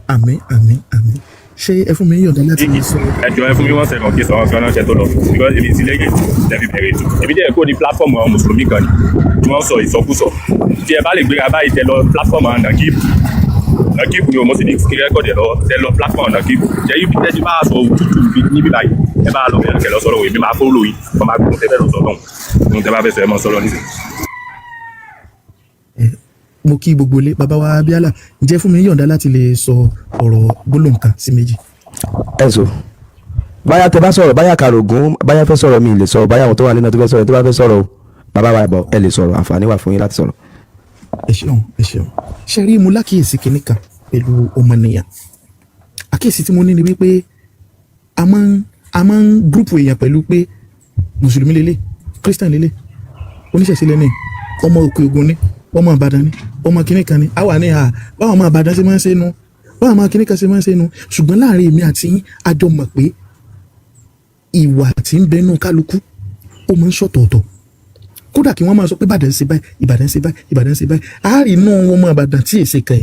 Àmín, àmín, àmín. Ṣé ẹ fún mi ní yọ̀ǹda láti sọ? Ẹ jọ, ẹ fún mi one second kí sọ̀rọ̀ kan náà ṣe tó lọ, because èmi ti lẹ́yìn tẹ̀fi bẹ̀rẹ̀ ètò. Èmi jẹ́ kó ní platform àwọn mùsùlùmí kan ni tí wọ́n sọ ìsọkúsọ. Tí ẹ bá lè gbéra báyìí, tẹ lọ platform àwọn Nàkíbù, Nàkíbù ni o, mo sì ní kí record ẹ̀ lọ́wọ́. Tẹ lọ platform Nàkíbù jẹ́ ibi tẹ́ ti bá a sọ òtútù níbí báyìí, ẹ bá lọ bẹ̀rẹ̀ kẹ lọ sọ̀rọ̀. Èmi máa follow yín, wọ́n máa gbóhùn tẹ́ fẹ́ lọ sọ lọ́hùn. Ohun tẹ́ bá fẹ́ sọ, ẹ mọ́ sọ́rọ̀ nísìnyí. Mo kí gbogbo ilé. Bàbá wa Abíálà, ǹjẹ́ fún mi ní yọ̀ǹda láti lè sọ ọ̀rọ̀ gbólóhùn kan sí méjì? Ẹ sọ báyà tẹ bá sọ̀rọ̀, báyà kàrògùn, báyà fẹ́ sọ̀rọ̀, mi lè sọ báyà àwọn tó wà nínú tó fẹ́ sọ̀rọ̀, tó bá fẹ́ sọ̀rọ̀ o, bàbá wa bọ̀, ẹ lè sọ̀rọ̀, àǹfààní wà fún yín láti sọ̀rọ̀. Ẹ ṣeun, ẹ ṣeun. Ṣe rí, mo lákìyèsí kinní kan pẹ̀lú ọmọnìyàn. Àkíyèsí tí mo ní ni wípé a máa ń group èèyàn pẹ̀lú pé mùsùlùmí lélẹ̀, christian lélẹ̀, oníṣẹ̀ṣe lẹ́ni, ọmọ òkè ògùn ni, ọmọ ìbàdàn ni, ọmọ kinní kan ni. A wà ní à báwọn ọmọ ìbàdàn ṣe máa ń ṣe nu, báwọn ọmọ kinní kan ṣe máa ń ṣe nu. Ṣùgbọ́n láàrin èmi àti yín, a jọ mọ̀ pé ìwà tí ń bẹnu kálukú ó máa ń ṣọ̀tọ̀ọ̀tọ̀. Kódà kí wọ́n máa sọ pé ìbàdàn ṣe báyìí, ìbàdàn ṣe báyìí, ìbàdàn ṣe báyìí, a rí inú ọmọ ìbàdàn tí èsè kàn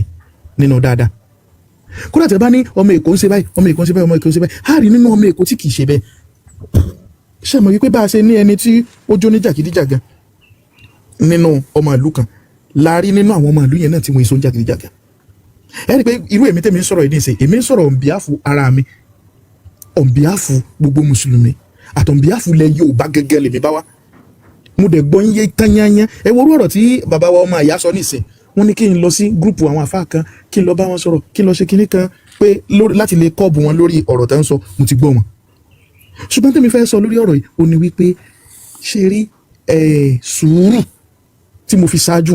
nínú dáadáa. Kódà tí a bá ní ọmọ èkó ń ṣe báyìí, ọmọ èkó ń ṣe báyìí, ọmọ èkó ń ṣe báyìí, a rí nínú ọmọ èkó tí kì í ṣe bẹ́ẹ̀. Ṣé mọ̀ wípé bá a ṣe ní ẹni tí ó jó ní jàgídíjàgan, Nínú ọmọ ìlú kan la rí nínú àwọn ọmọ ìlú yẹn náà tí wọ́n èso ń jàgídíjàgan. Ẹ rí i pé irú èmi tèmi ń sọ̀rọ̀ yìí nìsín, èmi ń sọ̀rọ̀ on behalf ara mi, on behalf gbogbo mùsùlùmí àti on behalf ilẹ̀ Yorùbá gẹ́gẹ́ lèmi bá wá. Mo dẹ̀ gbọ́ yín tányányán. Ẹ wo orú ọ̀rọ̀ tí bàbá wa ọmọ àyà sọ nísìn. Wọ́n ní kí n lọ sí group àwọn àfáà kan, kí n lọ bá wọn sọ̀rọ̀, kí n lọ ṣe kinní kan pé láti lè kọ́ọ̀bù wọn lórí ọ̀rọ̀ tó ń sọ. Mo ti gbọ́ wọn, ṣùgbọ́n tèmi fẹ́ sọ lórí ọ̀rọ̀ yìí ó ní wípé, ṣe rí sùúrù tí mo fi ṣáájú,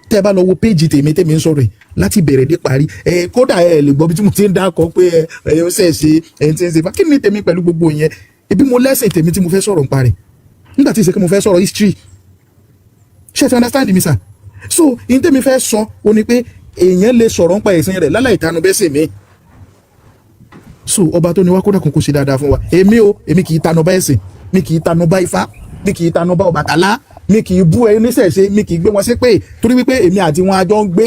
tẹ́ ẹ bá lọ wo péjì tèmi, tèmi ń sọ̀rọ̀ yìí láti bẹ̀rẹ̀ dé parí ẹ, kódà ẹ lè gbọ́ bí tí mo ti ń dákọ̀ pé ẹ ẹ ó ṣẹ̀ ṣe ẹ ti ń ṣe. Kí ni tèmi pẹ̀lú gbogbo yẹn? Ebi mo lẹ́sìn tèmi tí mo fẹ́ sọ̀rọ̀ nípa rẹ̀ nígbà tí ìṣe pé mo fẹ́ sọ̀rọ̀ history. Ṣé ẹ ti understand mi, sir? So ìyẹn tèmi fẹ́ sọ ó ní pé èèyàn lè sọ̀rọ̀ nípa ẹ̀sìn rẹ̀ láláì tanu bẹ́sẹ̀ mi. So ọba tó ní wá kódà kún kó ṣe dáadáa fún wa. Èmi o, èmi kì í tanu bá ẹ̀sìn, mi kì í tanu bá Ifá, mi kì í tanu bá Ọbàtálá, mi kì í bú ẹ oníṣẹ̀ṣe, mi kì í gbé wọn ṣépè, torí wípé èmi àti wọn àjọ ń gbé,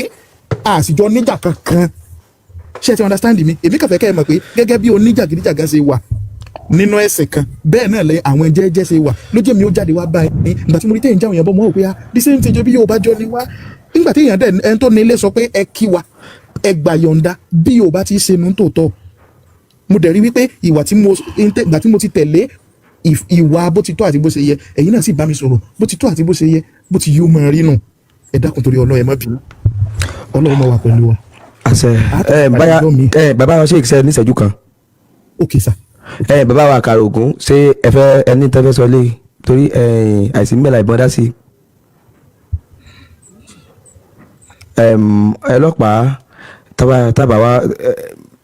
àsìjọ níjà kankan. Ṣé ẹ ti understand mi? Èmi kàn fẹ́ kẹ́ ẹ mọ̀ pé gẹ́gẹ́ bí oníjàgídíjàgan ṣe wà nínú ẹ̀sìn kan, bẹ́ẹ̀ náà lẹ àwọn jẹ́jẹ́ ṣe wà. Ló jẹ́ mi ó jáde wá báyìí. Ìgbà tí mo rí tẹ̀yìn jáwé yẹn bọ́, mọ́ ò pé ah, the same thing jẹ́ bí yóò bá jọ ni wá. Nígbà tí èèyàn dẹ̀ ẹni tó ní ilé sọ pé ẹ kí wa, ẹ gbà yọ̀ǹda, bí yóò bá ti ṣe nù tòótọ́, mo dẹ̀ rí wípé ìwà tí mo ìgbà tí mo ti tẹ̀lé ìwà bó ti tọ́ àti bó ṣe yẹ, ẹ̀yin náà sì bá mi sọ̀rọ̀ bó ti tọ́ àti bó ṣe yẹ, bó ti yóò máa rí nù. Ẹ dákun, torí Ọlọ́run, ẹ má bínú. Ọlọ́run máa wà pẹ̀lú wa. Àṣẹ. Ẹ báyà ẹ bàbá wa ṣe ìṣe níṣẹ́jú kan. Ok, sir. Ẹ bàbá wa àkàrà ògún, ṣé ẹ fẹ́ ẹni tẹ́ fẹ́ sọ lé torí ẹ àìsí mẹ́la ìbọn dá sí i ọlọ́pàá tábà tábà wa.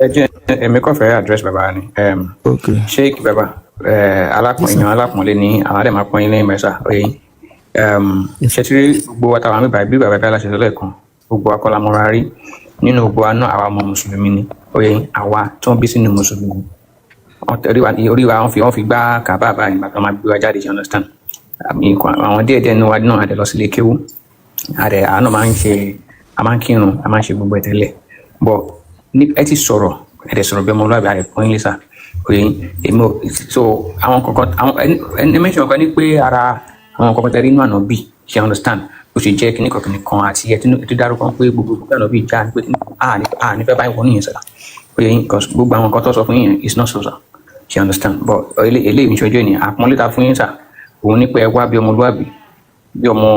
Ẹ jẹ́ èmi kò fẹ́ address bàbá ni. Ok. Sheik bàbá alápọ̀n èèyàn alápọ̀nlé ní àwọn àdèmà pọ́n ilé mẹ́sà oye. Ṣe tí gbogbo wa táwọn àmì bí bàbá bí aláṣẹ sọlẹ̀ kan, gbogbo akọ́lá mọ́ra rí nínú gbogbo wa náà. Àwa ọmọ mùsùlùmí ni oye, àwa tó ń bí sínú mùsùlùmí. Orí wa orí wa wọ́n fi gbá kàbá báyìí nígbà tó máa gbé wa jáde. Ṣe understand? Àwọn díẹ̀ díẹ̀ nínú wa náà àdè lọ sílé kéwú, àdè àwọn náà máa ń ṣe, a máa ń kírun, a máa ń ṣe gbogbo ẹ̀ tẹ́lẹ̀ bọ̀ ní. Ẹ ti sọ̀rọ̀, ẹ dẹ̀ sọ̀rọ̀ bí ọmọlúwàbí, àrẹ pọ́n ilé sà òye èmi ò. So àwọn kankan, àwọn ẹni mẹ́sàn-án kan ní pé ara àwọn kankan tẹ́lẹ̀ inú ànábì, ṣe understand, bó ṣe jẹ́ kíníkan kíníkan àti ẹ ti dárúkọ pé gbogbo gbogbo ànábì já pé à ní fẹ́ báyìí wọ́n nìyẹn sà òye yín, because gbogbo àwọn nǹkan tó sọ fún yín is not so sir, ṣe understand? But eléyìí ìṣojú ènìyàn. Àpọ́nlé ta fún yín sà òun ní pé ẹ wá bí ọmọlúwàbí, bí ọmọ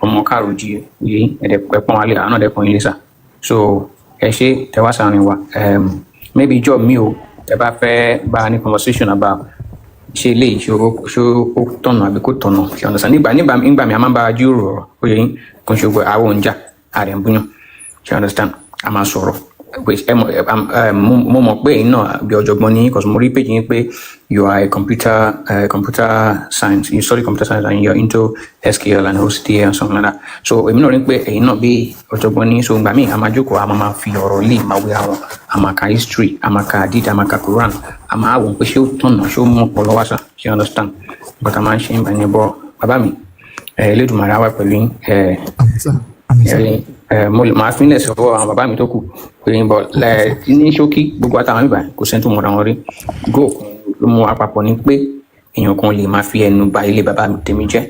ọmọ káàró jí yìí, ẹ̀dẹ̀ ẹ̀pọ̀n alẹ́ àwọn náà dẹ́kun ilé sà. So ẹ ṣe tẹ wá sàárín wa. Maybe ijọ́ mi o, tẹ bá fẹ́ bá a ní conversation about ṣe eléyìí, ṣé ó tọ̀nà àbí kò tọ̀nà, ṣe understand? Nígbà mi a máa ń bá a jíròrò ọ̀rọ̀ ó yẹ yín, kò ń ṣe gbogbo àwọn òǹjà àrẹ̀ ń búyàn, ṣe understand? A máa sọ̀rọ̀. Ẹ mọ̀ ẹ, mo mọ̀ pé ẹ̀yin náà bí ọ̀jọ̀gbọ́n ní, because mo rí page yín pé you are a computer science, you study computer science and you are into SQL and OCD and something like that. So èmi náà rí pé ẹ̀yin náà bí ọ̀jọ̀gbọ́n ní. So ìgbà míì a máa jókòó, a máa máa fi ọ̀rọ̀ lè máa wé àwọn, a máa ka history, a máa ka hadith, a máa ka Quran, a máa wò pé ṣé ó tọ̀nà, ṣé ó mú ọpọlọ wá sá, ṣé you understand? But a máa ń ṣe ń bá yẹn bọ́. Bàbá mi, ẹ Elédùmarè á wà pẹ̀lú yín ẹ. Àmín sà, àmín sà. Ẹ̀yin ẹ, mo lè máa fínlẹ̀ sọ́wọ́ àwọn bàbá mi tó kù pé bọ̀ ẹ ní ṣókí, gbogbo àtàwọn ìgbà kò sẹ́ni tó mọ̀ra wọn rí. Go ló mú wa papọ̀ ní pé èèyàn kan lè máa fi ẹnu ba ilé bàbá mi tèmi jẹ́,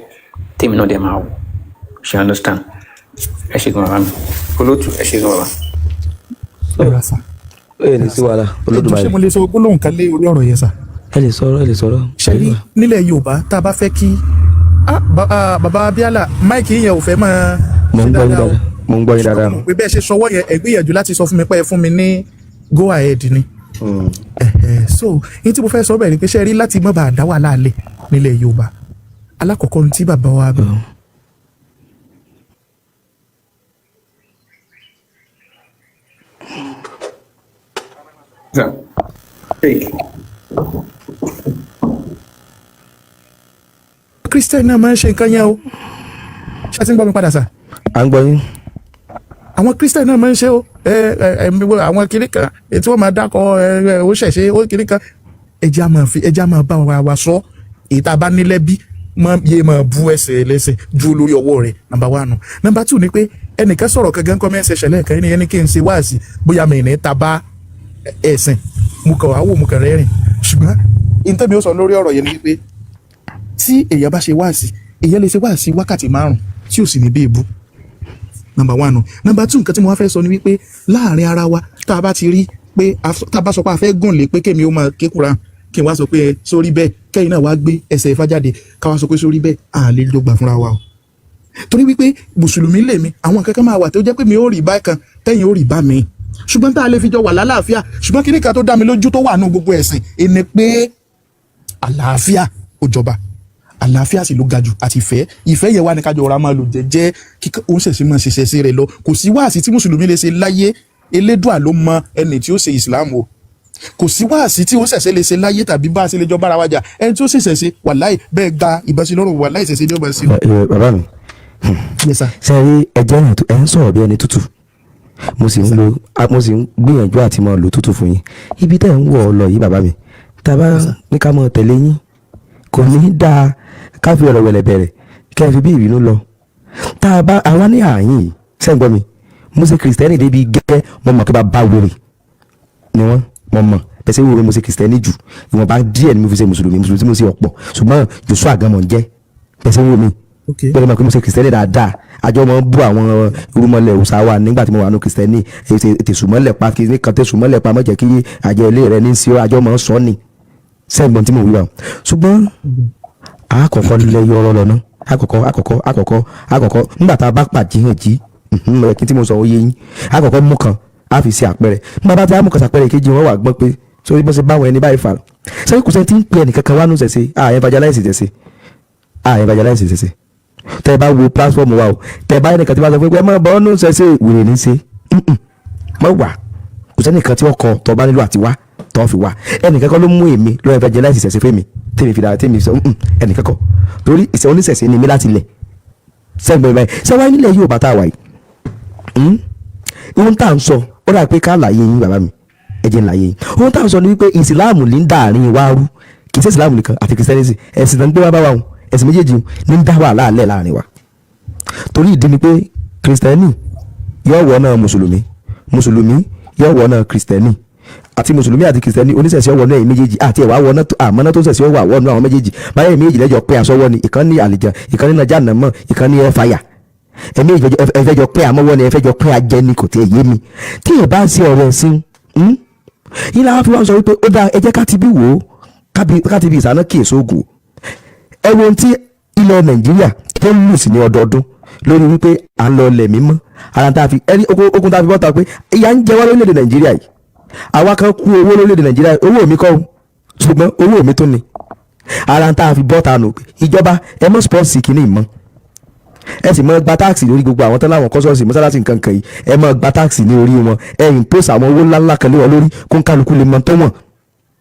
tèmi náà dẹ̀ máa wò, ṣe understand? Ẹ ṣe gan bàbá mi olótù, ẹ ṣe gan bàbá. Ẹ rà sà. Ẹ ní sí wàhálà. Ẹ jọ̀ọ́, Olódùmarè. Ṣé mo lè sọ gbólóhùn kan lé orí ọ̀rọ̀ yẹn sà? Ẹ lè sọ̀rọ̀, ẹ lè sọ̀rọ̀. Ṣe rí nílẹ̀ Yorùbá, tá a bá fẹ́ kí ah, bàbá Abíálà, mic yẹn ò fẹ́ máa Mo ń ṣe gbọ́ yín dáadáa o. dáadáa, mo ń gbọ́ yín dáadáa. Ṣùgbọ́n mo mọ̀ pé bẹ́ẹ̀ ṣe sọwọ́ yẹn, ẹ gbìyànjú láti sọ fún mi pé ẹ fún mi ní go ahead ni. Ẹ̀hẹ̀, so ní tí mo fẹ́ sọ bẹ́ẹ̀ ni pé, ṣe rí, láti má bàa dá wàhálà lẹ̀ nílẹ̀ Yorùbá, alákọ̀ọ́kọ́ ní tí bàbá wa Sir. Hey. Christian náà máa ń ṣe nǹkan yẹn o. Ṣé ẹ ti ń gbọ́ mi padà sà? À ń gbọ́ yín. Àwọn Christian náà máa ń ṣe o. Ẹ ẹ ẹ àwọn kiri kan èyí tí wọ́n máa dákọ̀ ẹ ẹ ó ṣẹ̀ṣẹ̀ ó kiri kan. Ẹjẹ́ á máa fi, ẹjẹ́ á máa bá wa sọ èyí tá a bá nílẹ̀ bí mọ yé máa bú ẹsẹ̀ lẹ́sẹ̀ ju lórí ọwọ́ rẹ̀. Number one. Number two ni pé ẹnìkan sọ̀rọ̀ kankan comment section lẹ́ẹ̀kan, ẹni ẹni kí n ṣe wáàsí bóyá mi ní ta bá ẹ̀sìn mo kàn wá wò, mo kàn rẹ́rìn. Ṣùgbọ́n ìtẹ́mi ó sọ lórí ọ̀rọ̀ yẹn ni wípé tí èèyàn bá ṣe wáàsí, èèyàn lè ṣe wáàsí wákàtí 5. tí ò sì ní bí èébú. Number one nù. Number two, nǹkan tí mo wá fẹ́ sọ ni wípé láàrin ara wa, tá a bá ti rí pé tá a bá sọ pé a fẹ́ gùn lé pé kémi ó máa ké Kùránì, kí n wá sọ pé ẹ sórí bẹ́ẹ̀, kẹ́yìn náà wá gbé ẹsẹ̀ Ifá jáde, ká wá sọ pé sórí bẹ́ẹ̀, à lè jọ gbà fúnra wa o, torí wípé mùsùlùmí lèmi, àwọn kankan máa wà tó jẹ́ pé mi ò rí bá kan, tẹ́yìn ò rí bá mi, ṣùgbọ́n tá a lè fi jọ wà lálàáfíà. Ṣùgbọ́n kíní kan tó dá mi lójú tó wà nù gbogbo ẹ̀sìn ẹni pé àlàáfíà ó jọba, àlàáfíà sì ló ga jù, àti ìfẹ́. Ìfẹ́ yẹn wá ní kájọ ọ̀rá máa lò jẹ́jẹ́, kí òun ṣẹ̀ṣẹ̀ máa ṣiṣẹ́ sí rẹ̀ lọ. Kò sí wáàsí tí mùsùlùmí lè ṣe láyé. Elédùà ló mọ ẹni tí ó ṣe ìsìláàmù o. Kò sí wáàsí tí ó ṣẹ̀ṣẹ̀ lè ṣe láyé tàbí bá a ṣe lè jọ bára wa jà. Ẹni tí ó ṣẹ̀ṣẹ̀ ṣe, wàláì, bẹ́ẹ̀ gba ìbọn sí lọ́rùn, wàláì, ṣẹ̀ṣẹ̀ ní ọba sí. Ẹ, bàbá mi. Yes, sir. Ṣe rí ẹjẹ́ yẹn ẹ ń sọ̀rọ̀ bí ẹni tútù, mo sì ń gbìyànjú àti máa lò tútù fún yín. Ibi tẹ́ ń wọ̀ ọ́ lọ yìí, bàbá mi, tá a bá ní ká máa tẹ̀lé yín, kò ní í dáa ká fi ọ̀rọ̀ wẹ̀lẹ̀ bẹ̀rẹ̀ kẹ́ ẹ fi bí ìbínú lọ. Tá a bá àwa ní àyìn yìí, ṣé ń gbọ́ mi? Mo ṣe kìrìsìtẹ́nì débi gẹ́, mo mọ̀ pé bá wèrè ni wọ́n. Mo mọ̀ pẹ̀sẹ̀ wúro. Mo ṣe kìrìsìtẹ́nì jù, ìwọ̀nba díẹ̀ ni mo fi ṣe mùsùlùmí. Mùsùlùmí tí mo ṣe ọ̀pọ̀, ṣùgbọ́n Joshua gan mọ̀ ń jẹ́ pẹ̀sẹ̀ wúro mi. Bẹ́ẹ̀ ni mo ṣe kìrìsìtẹ́nì dáadáa. Àjọ mọ̀ ń bú àwọn irúmọlẹ̀ òòṣà wa nígbà tí mo wà ní kìrìsìtẹ́nì. Tẹ̀sùmọ́lẹ̀ pa kí kan, tẹ̀sùmọ́lẹ̀ pa, má jẹ́ kí àjọ ilé rẹ ní sí ọ. Àjọ mọ̀ ń sọ ni sẹ́gbọ̀n tí mo wí wa. Ṣùgbọ́n àkọ́kọ́ lẹ yọrọ lọ ná. Àkọ́kọ́ àkọ́kọ́ àkọ́kọ́ àkọ́kọ́, nígbà tá a bá pàjíhàn jí ẹ kí n tí mo sọ ó yé yín. Àkọ́kọ́ mú kan, á fi ṣe àpẹẹrẹ. Nígbà bá ti á mú kan ṣàpẹẹrẹ kejì, wọn wà gbọ́n pé sórí bó ṣe báwọn ẹni báyìí fà sẹ́yìn. Kò sẹ́ni tí ń pè ẹnìkankan wá nù sẹ̀sẹ̀ à evangelize sẹ̀sẹ̀ à evangelize sẹ̀sẹ̀. Tẹ́ ẹ bá wo platform wa o, tẹ́ ẹ bá ẹnìkan tí wọ́n sọ pé ẹ má bọ́ nù sẹ̀sẹ̀, wèrè ní ṣe mọ́ wà. Kò sẹ́nìkan tí wọ́n kọ tọ́ bá nílò àti wá tọ́ fi wá. Ẹnìkan kọ́ ló mú èmi lọ evangelize sẹ̀sẹ̀ fẹ́mi tèmi fi dára tèmi sọ. Ẹnìkan kọ́, torí ìṣẹ́ oníṣẹ̀ṣẹ̀ ni mi láti lẹ̀ sẹ́gbẹ̀ẹ́ báyìí. Sẹ́wáyé nílẹ̀ yóò bá tá a wà yìí, ohun tá à ń sọ, ó dà pé ká láyé yín. Bàbá mi, ẹ jẹ́ ń láyé yín. Ohun tá à ń sọ ni wípé ìsìláàmù ní ń dà àárín wa rú. Kì í ṣe ìsìláàmù nìkan, àti kìrìsìtẹ́nìsì, ẹ̀sìn náà ń gbé wá bá wa wọn. Ẹ̀sìn méjèèjì ní ń dá wàhálà alẹ́ láàrin wa, torí ìdí ni pé kìrìsìtẹ́nì yóò wọ náà mùsùlùmí, mùsùlùmí yóò wọ náà kìrìsìtẹ́nì, àti mùsùlùmí àti kìrìsìtẹ́nì, oníṣẹ̀ṣẹ̀ wọ náà ẹ̀yìn méjèèjì, àti ẹ̀wà wọ náà àmọ́ná tó ṣẹ̀ṣẹ̀ wà wọ́nú àwọn méjèèjì báyẹ̀ méjèèjì lẹ́jọ́ pé aṣọ́wọ́ ni. Ìkan ní àlìjàn, ìkan ní nàjànàmọ́, ìkan ní ẹ̀fàyà. Ẹ̀mí ẹ̀fẹ́jọ pé àmọ́wọ́ ni ẹ̀fẹ́jọ pé ajẹ́ ni. Kò tiẹ̀ yé mi tí ẹ̀ bá ń ṣe ọ̀rọ̀ ẹ̀sìn yìí làwọn fi wá sọ wípé ó dáa, ẹ jẹ́ ká ti bí wò ó, ká ti bí ìsáná kí èso ògùn. Ẹ wo ohun tí ilẹ̀ Nàìjíríà tó ń lù sí ní ọdọọdún lórí wípé à ń lọ ilẹ̀ mímọ́. Ara tá a fi ẹni okun tá a fi bọ́ta pé ìyà ń jẹ wá lórílẹ̀‐èdè Nàìjíríà yìí. Àwa kan kú owó lórílẹ̀‐èdè Nàìjíríà yìí. Owó mi kọ́ o, ṣùgbọ́n owó mi tó ni. Ara tá a fi bọ́ta nù pé ìjọba, ẹ mọ́ sponsor kìíní mọ́, ẹ sì mọ́ gba tax lórí gbogbo àwọn tán láwọn kọ́sọ́ọ̀sì mọ́sálásí nǹkan kan yìí. Ẹ mọ́ gba tax ní orí wọn, ẹ impose àwọn owó ńláńlá kan lé wọn lórí, kó ń kálukú lè mọ tó wọ̀n,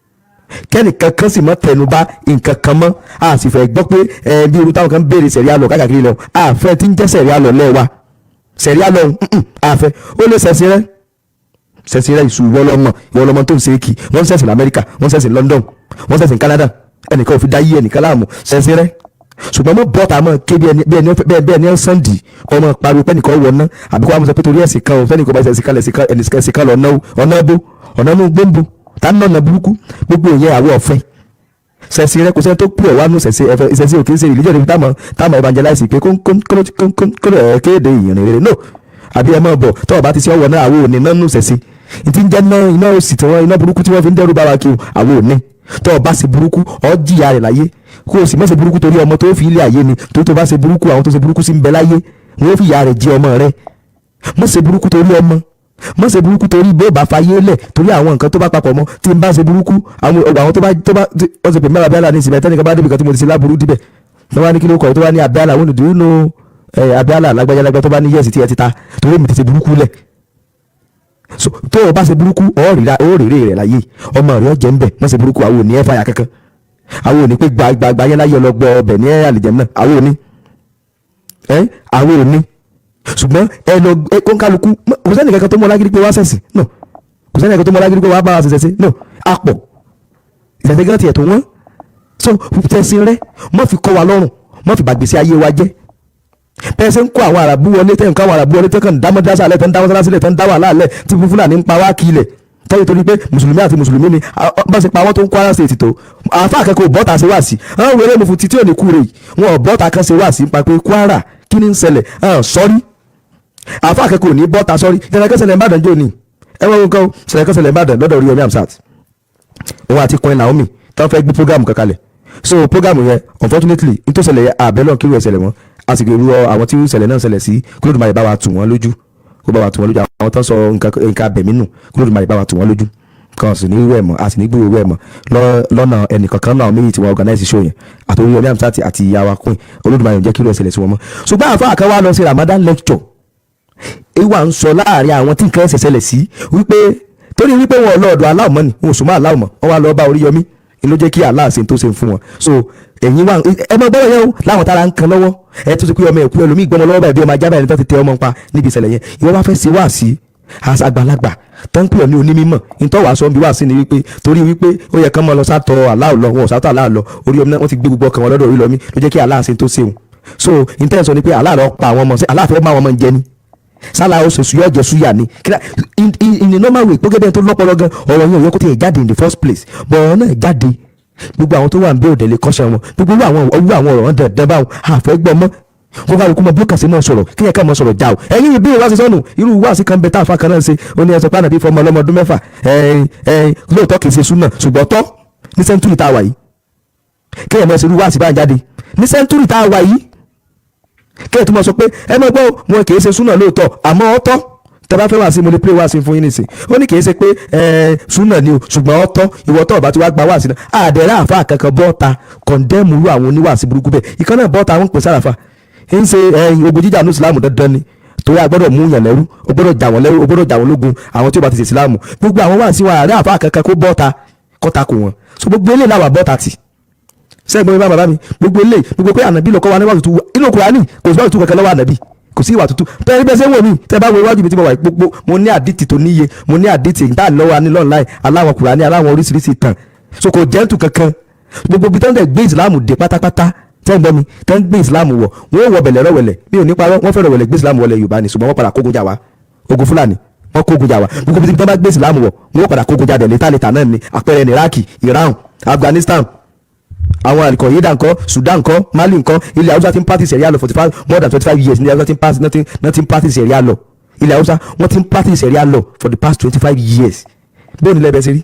kẹ́nìkan kan sì mọ́ tẹnu bá nǹkan kan mọ́. A sì fẹ́ gbọ́ pé ẹ bí irú táwọn kan béèrè sẹ̀ríà lọ káàkiri lọ. A fẹ́ tí ń jẹ́ sẹ̀ríà lọ lẹ́wà sẹ̀ríà lọ. A fẹ́ ó lè sẹ̀sìn rẹ, sẹ̀sìn rẹ ìṣù. Ìwọ lọ́mọ, ìwọ lọ́mọ tó ń ṣe é kì. Wọ́n ń ṣẹ̀sìn lamẹ́ríkà, wọ́n ń ṣẹ̀sìn London, wọ́n ń ṣẹ̀sìn Canada. Ẹnìkan ò fi dá yí ẹnìkan láàmú. Sẹ̀sìn rẹ, ṣùgbọ́n mọ́ bọ́ta mọ́ ké bí ẹni sànńdì, kọ́ mọ́ pariwo pé ẹnìkan wọ̀ ná, àbí kó wá mọ́ sọ pé torí ẹ̀sìn kan ò fẹ́nìkan bá ẹ̀sìn kan lẹ̀sìn kan ẹ̀sìn kan lọ náwó ọ̀nà bó ọ̀nà nù gbóǹbó tá ń nọ̀nà burúkú. Gbogbo ìyẹn àwọ̀ ọ̀fẹ́. Sẹ̀sìn rẹ, kò sẹ́ni tó pè ọ́ wá nù sẹ̀sìn ẹ̀fẹ̀. Ìsẹ̀sìn òkè ń ṣe religion níbi táwọn evangelize pé kó kéde ìyìnrìn rere no, àbí ẹ máa bọ̀ tọ́wọ́ bá ti ṣe ọwọ́ náà. Àwọn òní náà nù sẹ̀sìn ìtí ń jẹ́ náà iná òsì tí wọ́n iná burúkú tí wọ́n fi ń dẹ́rù bá wa kí o. Àwọn òní tọ́wọ́ bá ṣe burúkú, ọ jìyà rẹ̀ láyé. Kó o sì má ṣe burúkú torí ọmọ tó fi ilé ayé ni, torí tó bá ṣe burúkú, àwọn tó ṣe burúkú sí ń bẹ láyé, wọ́n fi ìyà rẹ̀ jẹ ọmọ rẹ̀. Má ṣe burúkú torí ọmọ, má ṣe burúkú torí bó bá fayé lẹ̀, torí àwọn nǹkan tó bá papọ̀ mọ́. Tí n bá ṣe burúkú, àwọn tó bá wọ́n ṣe pè mí Abíálà ní ìsinmi, ẹ̀tẹ́nìkan bá débi kan tí mo ti ṣe láburú díbẹ̀, tó bá ní kí ló kọ̀, tó bá ní Abíálà, wọ́n ní, "Do you know Abíálà lágbájá lágbájá?" Tó bá ní yes, tí ẹ ti ta, torí èmi ti ṣe burúkú lẹ̀. So tó o bá ṣe burúkú, ọ̀ rírè rẹ̀ láyé, ọmọ rẹ̀ ọ̀jẹ̀ ń bẹ̀. Má ṣe burúkú. Àwọn ò ní ẹ̀ fàyà kankan. Àwọn ò ní pé gbagba yẹn láyé ọlọgbọ ọbẹ̀ ní àlìjẹ náà. Àwọn ò ní ẹ, àwọn ò ní. Ṣùgbọ́n ẹ lọ ẹ kó ń kálukú. Kò sẹ́ni kankan tó mú ọlágídí pé wá sẹ̀sìn no. Kò sẹ́ni kankan tó mú ọlágídí pé wá bá wa ṣẹ̀ṣẹ̀ sí no. Àpọ̀ ìṣẹ̀ṣẹ̀ gan tiẹ̀ tó wọ́n. So tẹ̀sìn rẹ, má fi kọ́ wa lọ́rùn, má fi bàgbèsè ayé wa jẹ́. Bẹ́ẹ̀ ṣe ń kó àwọn àràbù wọlé, tẹ́ ń kó àwọn àràbù wọlé, tẹ́ kàn dá mọ́dásá lẹ̀, tẹ́ ń dá mọ́sálásí lẹ̀, tẹ́ ń dá wàhálà lẹ̀, tí Fúlàní ń pa wá kí ilẹ̀ tọ́jú, torí pé mùsùlùmí àti mùsùlùmí ni bá ṣe pa wọ́n tó ń Kwara State tó àáfàá akẹ́kọ̀ọ́ bọ́ta ṣe wá sí àwọn wẹ̀rẹ̀ mùfú títí òní kúrè wọn ò bọ́ta kan ṣe wá sí pa pé Kwara. Kí ni ń ṣẹlẹ̀? Sọ́rí, àfa akẹ́kọ̀ọ́ ní bọ́ta sọ́rí. Ìṣẹ̀lẹ̀ kẹsẹ̀lẹ̀ Ìbàdàn jò ní ẹ wọ́n nǹkan o. Ìṣẹ̀lẹ̀ kẹsẹ̀lẹ̀ Ìbàdàn lọ́dọ̀ Oríyọmí Hamzat, òun àti Queen Naomi tó fẹ́ gbé program kankalẹ̀. So program yẹn, unfortunately, n tó ṣẹlẹ̀ yẹn, àbẹ́lọ̀ kí irú ẹ̀ ṣẹlẹ̀ mọ́. A sì gbèrú àwọn tí irú ìṣẹ̀lẹ̀ náà ṣẹlẹ̀ sí, kí Olódùmarè bá wa tù wọ́n lójú, kó bá wa tù wọ́n lójú. Àwọn tó ń sọ nǹkan abẹ̀mí nù, kí Olódùmarè bá wa tù wọ́n lójú, kan sì ní irú ẹ̀ mọ́, a sì ní gbúrò irú ẹ̀ mọ́ lọ́nà ẹnìkankan náà méjì tí wọ́n organize show yẹn, àti Oríyọmí Hamzat àti ìyá wa Queen. Olódùmarè ò jẹ́ kí irú ẹ̀ ṣẹlẹ̀ sí wọn mọ́. Ṣùgbọ́n àfáà kan wá lọ sí Ramadan lecture, ìwà ń sọ láàrin àwọn tí nǹkan ẹsẹ̀ ṣẹlẹ̀ sí wípé torí wípé wọn lọ ọ̀dọ̀ aláwọ̀ ni wọn ò sùnmọ́ aláwọ̀ mọ́, wọn wá lọ bá Oríyọmí ni ló jẹ́ kí Allah ṣe tó ṣe fún wọn. So ẹ̀yin wà, ẹ mọ gbọ́dọ̀ yẹn o, láwọn tára ń kan lọ́wọ́ ẹ tó ti pé ọmọ ẹ̀kú, ẹlòmíì gbọ́mọ lọ́wọ́ báyìí bí ọmọ ajá báyìí ní tó ti tẹ ọmọ pa níbi ìṣẹ̀lẹ̀ yẹn. Ìwọ wá fẹ́ ṣe wá sí àgbàlagbà tó ń pè ọ́ ní onímọ̀, nítorí wàá sọ bí wàá sí ni wípé torí wípé ó yẹ kán mọ́ lọ sátọ̀ Allah lọ, wọn ò sátọ̀ Allah lọ, Oríyọmí náà wọ́n ti gbé gbogbo ọkàn wọn lọ́dọ̀ Oríyọmí ló jẹ́ kí Allah ṣe tó ṣeun. So intention ni pé Allah lọ pa àwọn ọmọ sí, Allah fẹ́ má àwọn ọmọ jẹ ni sálà ó ṣe yọ jẹ súyà ni. In a normal way, gbogbo ẹni tó lọ́pọlọ gan, ọ̀rọ̀ yẹn ò yẹ kó tiẹ̀ jáde in the first place, but ọ̀rọ̀ náà jáde. Gbogbo àwọn tó wà ń bẹ òdẹ̀lẹ̀ kọ́ṣẹ́ wọn, gbogbo àwọn owó àwọn ọ̀rọ̀ dandan báwọn àfẹ́ gbọ́ mọ́. Kó kálukú mọ bí ó kàn sí mọ́ sọ̀rọ̀, kí ẹ̀ ká mọ́ sọ̀rọ̀ já o. Ẹ̀yin ìbéèrè wá sí sọ́nù, irú wá sí kan bẹ tá àfa kan náà ṣe, ó ní ẹsẹ̀ pàànà bí fọmọ ọlọ́mọ ọdún 6. Ẹ̀ ẹ̀ lóòótọ́ kì í ṣe súnà, ṣùgbọ́n tọ́ ní century tá a wà yìí, kéèyàn mọ̀ sí irú wá sí bá ń jáde ní century tá a wà yìí, kéèyàn tó mọ̀ sọ pé ẹ mọ̀ gbọ́ wọn kì í ṣe súnà lóòótọ́, àmọ́ ọ̀tọ̀ tẹ́ bá fẹ́ wá sí, mo lè play wá sí fún yín nìsín. Ó ní kì í ṣe pé ẹ súnà ni o, ṣùgbọ́n ọ̀tọ̀ ìwọ tó bá ti wá gba wá sí náà. Àdẹ̀rẹ̀ àfa kankan bọ́ta condemn irú àwọn oníwàásí burúkú bẹ́ẹ̀. Ìkan náà bọ́ta, wọn pè sárafa ń ṣe ogun jíjà ní ìsìlámù dandan ni, torí a gbọ́dọ̀ mú yàn lẹ́rú, o gbọ́dọ̀ jà wọ́n lẹ́rú, o gbọ́dọ̀ jà wọ́n lógun, àwọn tí ó bá ti ṣe ìsìlámù. Gbogbo àwọn wá sí wa, àárẹ̀ àfa kankan kó bọ́ta kọ́ta kò wọ́n. So gbogbo eléyìí làwà bọ́ta tì sẹ́gbọ́n mi bá bàbá mi. Gbogbo eléyìí, gbogbo pé ànábì lọ́kọ́ wa ní wà tútù inú Kùránì, kò sí wà tútù kankan lọ́wọ́ ànábì, kò sí ìwà tútù. Tẹ́ ẹ bẹ́ẹ̀ sẹ́ wò mí, tẹ́ bá wo iwájú mi tí mo wà, gbogbo mo ní àdìtì tó níye, mo ní àdìtì ìta lọ́wọ́ aní lọ́nláì aláwọ̀ Kùránì, aláwọ̀ oríṣiríṣi tàn. So kò jẹ́ntù kankan. Gbogbo ibi tó ń tẹ̀ gbé ìsìlámù dé pátápátá, tẹ́ ń gbọ́ mi, tẹ́ ń gbé ìsìlámù wọ̀, wọ́n wọ bẹ̀lẹ̀ rọ̀wẹ̀lẹ̀. Mi ò ní parọ́, wọ́n fẹ́ rọ̀wẹ̀lẹ̀ gbé ìsìlámù wọlé Yorùbá ni, ṣùgbọ́n wọ́n padà kógun jà wá. Ogun Fúlàní, wọ́n kógun jà wá. Gbogbo ibi tí wọ́n bá gbé ìsìlámù wọ̀, wọ́n padà kógun jà dẹ̀ létà létà náà ni. Àpẹẹrẹ ní Iraq, Iran, Afghanistan, àwọn Al-Qaeda ńkọ́, Sudan ńkọ́, Mali ńkọ́. Ilẹ̀ Haúsá ti ń practice Sharia law 45, more than 25 years. Ilẹ̀ Haúsá ti ń practice, náà ti ń practice Sharia law. Ilẹ̀ Haúsá, wọ́n ti ń practice Sharia law for the past 25 years. Bóun ni lẹ́bẹ̀ẹ́ ṣe rí?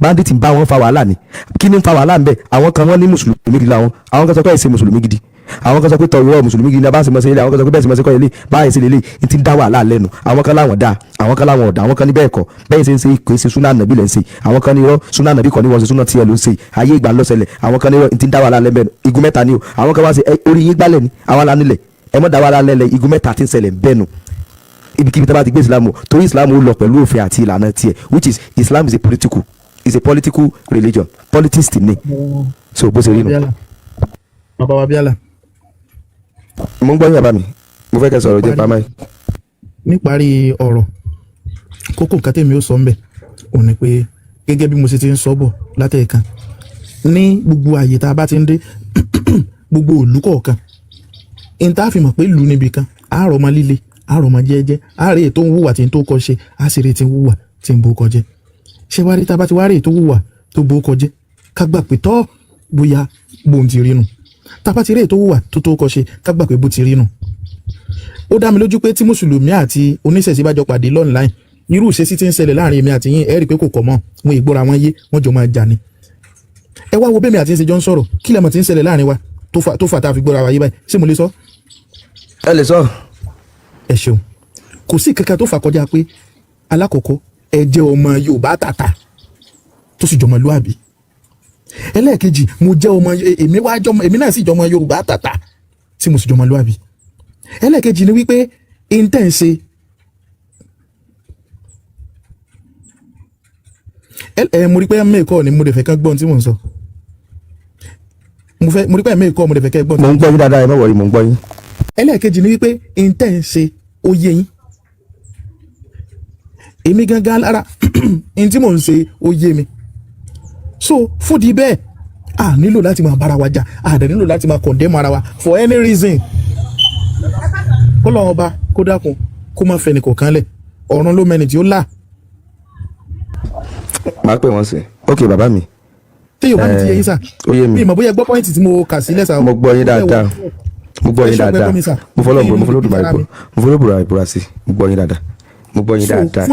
Bandit ń bá wọn fa wàhálà ni. Kí ni ń fa wàhálà ń bẹ? Àwọn kan wọ́n ní mùsùlùmí gidi làwọn, àwọn kan sọ pé ẹ̀ ṣe mùsùlùmí gidi, àwọn kan sọ pé tọ̀wọ́ mùsùlùmí gidi ni abá ṣe mọ̀ sí ilé, àwọn kan sọ pé bẹ́ẹ̀ sì mọ̀ sí kọ́ ilé báyìí sí lélẹ̀ ní ti ń dá wàhálà lẹ́nu. Àwọn kan láwọn dáa, àwọn kan láwọn ọ̀dà, àwọn kan ní bẹ́ẹ̀ kọ́, bẹ́ẹ̀ ṣe ń ṣe kò ṣe súnà nàbí lẹ́ ń ṣe, àwọn kan ní irọ́, súnà nàbí kọ́ ní wọ́n ṣe, súnà tiẹ̀ ló ń ṣe, ayé ìgbà ńlọ́sẹ̀lẹ̀. Àwọn kan ní irọ́, ti ń dá wàhálà lẹ́nu. Igun mẹ́ta ni o. Àwọn kan wá sí orí yín gbálẹ̀ ni, àwọn alánilẹ̀ ẹ mọ́ dá wàhálà lẹ́lẹ̀. Igun mẹ́ta ti ń ṣẹlẹ̀ bẹ́ẹ̀ nu ibikíbi tí a bá ti gbé Islam, torí Islam ó lọ pẹ̀lú òfin àti ìlànà tiẹ̀, which is Islam is a political religion, politics ni. So bó ṣe rí nu. Bàbá wa Bíálà. Mo ń gbọ́ yín, bàbá mi. Mo fẹ́ kẹ́ sọ̀rọ̀ jẹ́ pamọ́ yìí. Níparí ọ̀rọ̀, kókó nǹkan tèmi ó sọ ń bẹ̀ òun ni pé, gẹ́gẹ́ bí mo ṣe ti ń sọ bọ̀ látẹ̀ẹ̀kan, ní gbogbo àyè tá a bá ti ń dé, gbogbo ìlú kọ̀ọ̀kan, n tá a fi mọ̀ pé ìlú níbi kan, àárọ̀ ọmọ líle, àárọ̀ ọmọ jẹ́jẹ́, àárẹ̀ ètò ń wùwà tí ń tó kọ ṣe, àṣírí tí ń wùwà tí ń bó kọjẹ́. Ṣé wàá rí, tá a bá ti wá rí ètò wùwà tó bó kọjẹ́, ká gbà pé tọ́ bóyá bóun ti rí nu. Tá a bá ti rí ètò wùwà tó tó kọ ṣe, ká gbà pé bó ti rí nu. Ó dá mi lójú pé tí mùsùlùmí àti oníṣẹ̀ṣe bá jọ pàdé online, irú ìṣesí tí ń ṣẹlẹ̀ láàrin èmi àti yín, ẹ rí i pé kò kọ̀ mọ́ wọn, ìgbóra wọn yé, wọn jọ máa jà ni. Ẹ wá wo bẹ́ẹ̀ mi àti yín ṣe jọ ń sọ̀rọ̀, kí lẹ́mọ̀ tí ń ṣẹlẹ̀ láàrin wa tó fà tá a fi gbóra wa yé báyìí? Ṣé mo lè sọ? Ẹ lè sọ. Ẹ ṣeun. Kò sí kankan tó fà kọjá pé alákọ̀ọ́kọ́, ẹ jẹ́ ọmọ Yorùbá tàtà tó sì jọmọlúàbí. Ẹlẹ́ẹ̀kejì, mo jẹ́ ọmọ, èmi wá jọmọ, èmi náà sì jọmọ Yorùbá tàtà tí mo sì jọmọlúàbí. Ẹlẹ́ẹ̀kejì ni wípé intense ẹ mo rí pé mẹ́ẹ̀kọ́ ni mo lè fẹ́ kán gbọ́n tí mò ń sọ. Mo fẹ́, mo rí pé mẹ́ẹ̀kọ́ mo lè fẹ́ kẹ́ gbọ́n. Mo ń gbọ́ yín dáadáa, ẹ má worry, mo ń gbọ́ yín. Ẹlẹ́ẹ̀kejì ni wípé intense ó yé yín, èmi gangan lára n tí mò ń ṣe ó yé mi. So fúdi bẹ́ẹ̀, a nílò láti máa bára wa jà, a dẹ̀ nílò láti máa condemn ara wa for any reason. Kó lọ́wọ́ ọba kó dákun kó má fẹ́ni kọ̀ọ̀kan lẹ̀, ọ̀run ló mẹ́ni tí ó là. Màá pè wọ́n sí. Ok, bàbá mi. Tí Yorùbá mi ti yé yín sà? Ó yé mi. Mi ìmọ̀ bóyá ẹ gbọ́ point tí mo kà sílẹ̀ sà. Mo gbọ́ yín dáadáa. Mo gbọ́ yín Ẹ ṣé ọpẹ́ dáadáa. gbọ́ mi sà. Mo fọlọ́ Ẹ̀yin mo fọlọ́ ní dùbà ara mi. mo fọlọ́ bùrà ìbúra sí. Mo gbọ́ yín dáadáa, mo gbọ́ yín So dáadáa.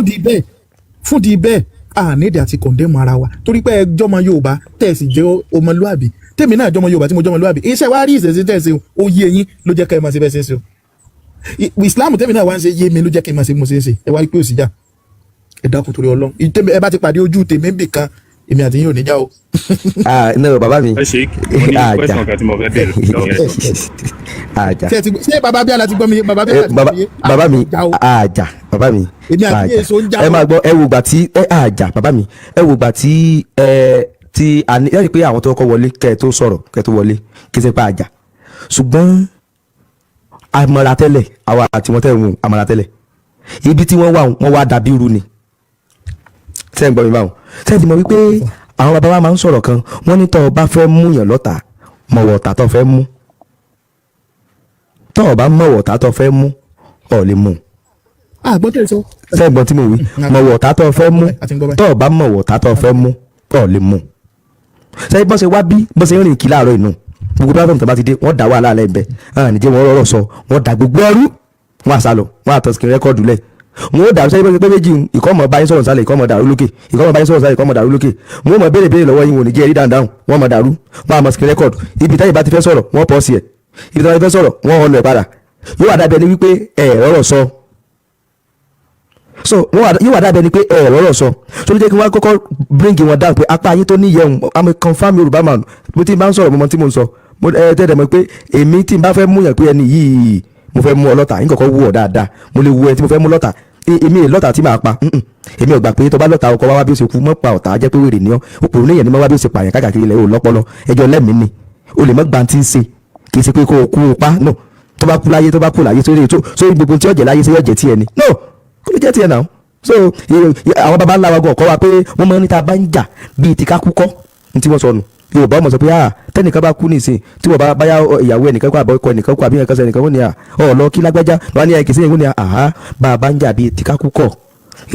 fún di bẹ́ẹ̀, a nídìí àti condemn ara wa, torí pé ẹ jọmọ Yorùbá, tẹ̀ sì jẹ́ ọmọlúàbí. Tèmi náà jọmọ Yorùbá tí mo jọmọlúàbí. Iṣẹ́ wa rí ìṣẹ̀ṣẹ̀ tẹ̀ ṣe, ó yé yín ló jẹ́ ká ẹ máa ṣe bẹ́ẹ̀ ṣe ń ṣe o. Islam tèmi náà wá ń ṣe yé mi ló jẹ́ kí n máa ṣe bí mo ṣe ń ṣe. Ẹ wá rí pé ò sí jà. Ẹ dákun torí Ọlọ́run. Ẹ bá ti pàdé ojú tèmi bì kan, èmi àti yín ò ní já o. Ah, no, bàbá mi. Ẹ ṣe, mo ní Àjà. question kan tí mo fẹ́ béèrè lọ́wọ́ yẹn. Àjà. Ṣé ṣé bàbá Bíálà ti gbọ́ mi yé? Bàbá Bíálà ti Bàbá gbọ́ mi yé? Bàbá mi. Àjà o. Àjà, bàbá mi. Èmi àti Àjà. èso ń já Ẹ o. máa gbọ́, ẹ wo gbà tí ẹ àjà, bàbá mi, ẹ wo gbà tí ẹ tí a ní ẹ rí i pé àwọn tó kọ́ wọlé kẹ́ ẹ tó sọ̀rọ̀, kẹ́ ẹ tó wọlé, kí ẹ ṣe pa àjà, ṣùgbọ́n àmọ̀ra tẹ́lẹ̀, àwa àti wọn tẹ́ ń wò àmọ̀ra tẹ́lẹ̀. Ibi tí wọ́n wà, wọ́n wá dàbí irú ni. Ṣé ń gbọ́ mi báwọn? Ṣé ẹ ti mọ̀ wípé àwọn bàbá wa máa ń sọ̀rọ̀ kan? Wọ́n ní tọ́ ọ bá fẹ́ mú yàn lọ́tà, mọ̀wọ̀ ọ̀tá tó fẹ́ mú. Tọ́ ọ bá mọ̀wọ̀ ọ̀tá tó fẹ́ mú, ọ̀ lè mú. Àgbọ̀n tẹ̀ sọ. Ṣé ẹ gbọ́n tí mo wí? Mọ̀wọ̀ ọ̀tá tó fẹ́ mú. Àti ń gbọ́ báyìí. Tọ́ ọ bá mọ̀wọ̀ ọ̀tá tó fẹ́ mú, ọ̀ lè mú. Ṣé bọ́n ṣe wá bí bọ́n ṣe ń rìn kí láàárọ̀ inú gbogbo platform tó bá ti dé, wọ́n dá wàhálà lẹ́ bẹ́ẹ̀ hàn níjẹ́, wọ́n rọ̀rọ̀ sọ, wọ́n da gbogbo ẹrú, wọ́n àṣà lọ, wọ́n àtọ̀ screen record lẹ̀, wọ́n ó dàrú. Sẹ́yìn bọ́n ṣe pé méjì, ìkọ́ mọ̀ báyìí sọ̀rọ̀ sálẹ̀, ìkọ́ mọ̀ dàrú lókè, ìkọ́ mọ̀ báyìí sọ̀rọ̀ sálẹ̀, ìkọ́ mọ̀ dàrú lókè. Wọ́n mọ̀ béèrè béèrè lọ́wọ́ yín, wọ́n ò ní jẹ́ rí dáhùn, wọ́n mọ̀ dàrú, wọ́n á mọ̀ screen record. Ibi táyì bá ti fẹ́ sọ̀rọ̀, wọ́n pọ̀ sí ẹ̀. Ibi táyì bá ti fẹ́ sọ̀rọ̀, wọ́n ọ̀nà ẹ̀ padà. Yóò wá dàbí ẹni wípé ẹ̀ rọ̀rọ̀ sọ. So yóò wá dàbí ẹni pé ẹ̀ rọ̀rọ̀ sọ. So ló jẹ́ kí wọ́n kọ́kọ́ bring wọn down pé apá yín tó níyẹn. I'm a confirm Yorùbá man. Mo ti bá ń sọ̀rọ̀, mo mọ tí mo ń sọ. Mo ẹ tẹ́tẹ̀ mọ̀ pé èmi tí n bá fẹ́ mú yàn pé ẹni yìí mo fẹ́ mú ọ lọ́tà, yín kọ́kọ́ wú ọ dáadáa. Mo lè wu ẹni tí mo fẹ́ mú lọ́tà. Èmi lọ́tà tí màá pa, Èmi ò gbà pé tó bá lọ́tà ọkọ wá wá bí ó ṣe kú mọ́ pa ọ̀tá. Jẹ́ pé wèrè ni ọ́, òpòrò níyẹn ni mọ́ wá bí ó ṣe pààyàn káàkiri ilẹ̀. Ò lọ́pọlọ ẹjọ́ lẹ́mìí ni o lè mọ́ gbà tí ń ṣe. Kì í ṣe pé kó o kú o pa. No, tó bá kú láyé, tó bá kú láyé, sórí tó sórí gbogbo tí ọ̀jẹ̀ láyé, ṣe yọ̀jẹ̀ tiẹ̀ ni? No, kó lè jẹ́ tiẹ̀ náà. So àwọn baba ńlá wa gan kọ́ wa pé wọ́n máa ń ní tá a bá ń jà bíi ti ká kú kọ́ ní tí wọ́n sọnù. Yorùbá ọmọ sọ pé, ah, tẹnìkan bá kú nísìn, tí wọ́n bá báyà ìyàwó ẹnìkan kú, àbọ̀ ọkọ ẹnìkan kú, àbí ẹnìkan sọ ẹnìkan, wọ́n ní à ọ lọ kí lágbájá wọ́n ní àìkèsí, wọ́n ní àhá, bá a bá ń jà bíi ti ká kú kọ́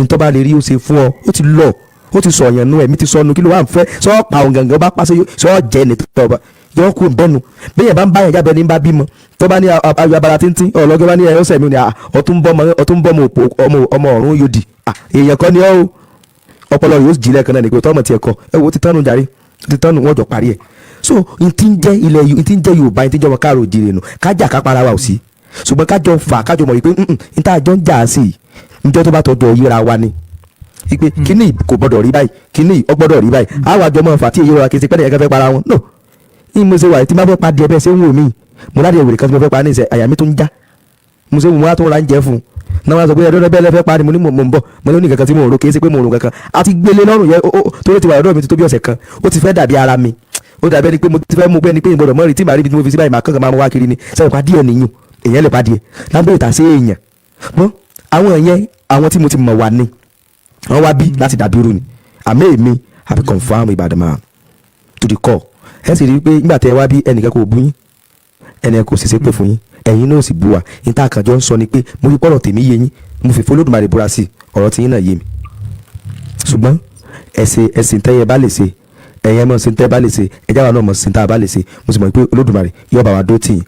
ntọ́ bá lè rí ó ṣe fún ọ, ó ti lọ, ó ti sọ ọ̀yàn nu, ẹ̀mí ti sọnù. Kí ló wà ń fẹ́ sọ pa òun gangan bá pàṣẹ sọ jẹ́ ní tọ́ ọba yọ kú bẹ́nu bẹ́ẹ̀ bá ń bá yẹn jábẹ́ ní bá bímọ tó bá ní ayọ̀ abala tíntín ọlọ́gẹ́ bá ní ẹ̀ ọ̀sẹ̀ mi ni ọtún bọ́ ọmọ ọ̀run yóò di èèyàn kan ní ọ́ o. Ọpọlọ yóò jí lẹ́ẹ̀kan náà ní pé tọ́mọ tiẹ̀ kọ ẹ wo ti tánu jàre, ti tánu, wọ́n jọ parí ẹ̀. So n ti ń jẹ́ ilẹ̀, n ti ń jẹ́ Yorùbá, n ti ń jẹ́ ọmọ káàró òjìrè nù, kájà ká para wa ò sí, ṣùgbọ́n kájọ fà, kájọ mọ̀ wípé n tá a jọ ń jà á sí i, njọ́ tó bá tọjọ́ yíra wa ni wípé kíní kò gbọdọ̀ rí báyìí, kíní ó gbọdọ̀ rí báyìí. Àwọn àjọ mọ̀ fà tí èyí rọra kì í ṣe pẹ́ẹ́nì ẹ̀ka fẹ́ para wọn. No, ní mo ṣe wà tí má fẹ́ pa díẹ̀ bẹ́ẹ̀ ṣé ń wò mí, mo ládìí ẹ̀wèrè kan tí mo fẹ́ pa ní ìṣẹ̀, àyà mi tó ń já. Mo ṣe mo wá tó ra ń jẹ fún un náà, wọ́n sọ pé ẹ̀dọ́dọ́ bẹ́ẹ̀ lẹ́fẹ́ pa ni. Mo ní mò ń bọ̀, mo ní nǹkan kan tí mo rò, kì í ṣe pé mo rò kankan àti gbélé lọ́rùn yẹn torí ti wà lọ́dọ̀ mi ti tó bí ọ̀sẹ̀ kan, ó ti fẹ́ dàbí ara mi, ó dàbí ẹni pé mo ti fẹ́ mú bẹ́ẹ̀ ni pé ìgbọ́dọ̀ mọ́rin tí màá rí ibi tí mo fi sí báyìí, màá kàn máa mú wá kiri ni. Sẹ́yìn pa díẹ̀ nìyún, èèyàn lè pa díẹ̀ lábẹ́ ìta sí èèyàn bọ́n. Àwọn yẹn, àwọn tí mo ti mọ̀ wá ni wọ́n wá bí láti dàbí irú ni. Àmọ́ èmi àbí confirm Ìbàdàn máa to the core. Ẹ sì rí i pé nígbà tẹ wá bí, ẹnìkan kò bú yín, ẹnìkan kò sì ṣépè fún yín, ẹ̀yin náà sì bú wa. Níta àkànjọ ń sọ ni pé mo fi pọ́rọ̀ tèmi yé yín, mo fi fọlọ́dùmarè búra sí ọ̀rọ̀ tí yín náà yé mi, ṣùgbọ́n ẹ̀sìn ẹ̀sìn tẹ́yẹ bá lè ṣe, ẹ̀yin mọ̀ sí tẹ́ bá lè ṣe, ẹ̀já wa náà mọ̀ sí tá a bá lè ṣe. Mo sì mọ̀ pé Olódùmarè yóò bá wa dó tì yín.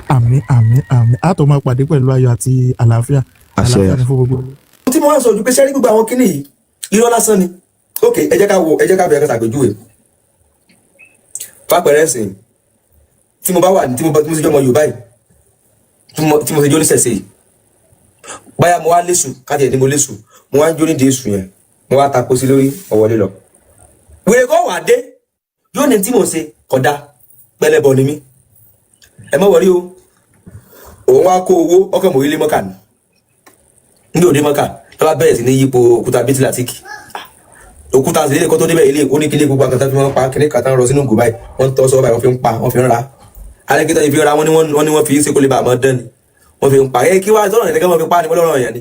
Àmín, àmín, àmín. A tó máa pàdé pẹ̀lú ayọ̀ àti àlàáfíà. Àṣẹ. Àlàáfíà ní fún gbogbo. Tí mo wá ń sọ ojú pé sẹ́rí gbogbo àwọn kíní yìí, irọ́ lásán ni. Ok, ẹ jẹ́ ká wo, ẹ jẹ́ ká bẹ̀rẹ̀ ká ṣàpèjúwe fàpẹ̀rẹ̀ ẹ̀sìn tí mo bá wà ní tí mo bá tí mo ṣe jọ́ ọmọ Yorùbá yìí, tí mo ṣe jọ́ oníṣẹ̀ṣe yìí, báyà mo wá lẹ́sù káàtì ẹ̀ ní mo lẹ́sù, mo wá ń jó nídìí èṣù yẹn, mo wá tako sí lórí ọ̀wọ́lé lọ. Wèrè kan wà dé, yóò ní tí mò ń ṣe kódà, pẹlẹbọ ni mí. Ẹ mọ̀ wọrí o, òun wá kó owó ọkọ̀ mọ̀ ilé mọ́kà ní ní òde mọ́kà lọ́wọ́, bẹ̀rẹ̀ sí ní yípo òkúta bítílàtíkì, òkúta sì lè kó tó débẹ̀ ilé oníkílé gbogbo àkàtà fi wọ́n pa kíní kàtà ń rọ sínú ògùn báyìí, wọ́n ń tọ́ sọ́ọ́ báyìí, wọ́n fi ń pa, wọ́n fi ń ra alẹ́kítà yìí fi ń ra. Wọ́n ní wọ́n fi ń ṣe kó lè bá àmọ́ dán ni wọ́n fi ń pa ẹ. Kí wá sọ̀rọ̀ nìkan wọ́n fi pa ni wọ́n lọ́rọ̀ yẹn ni.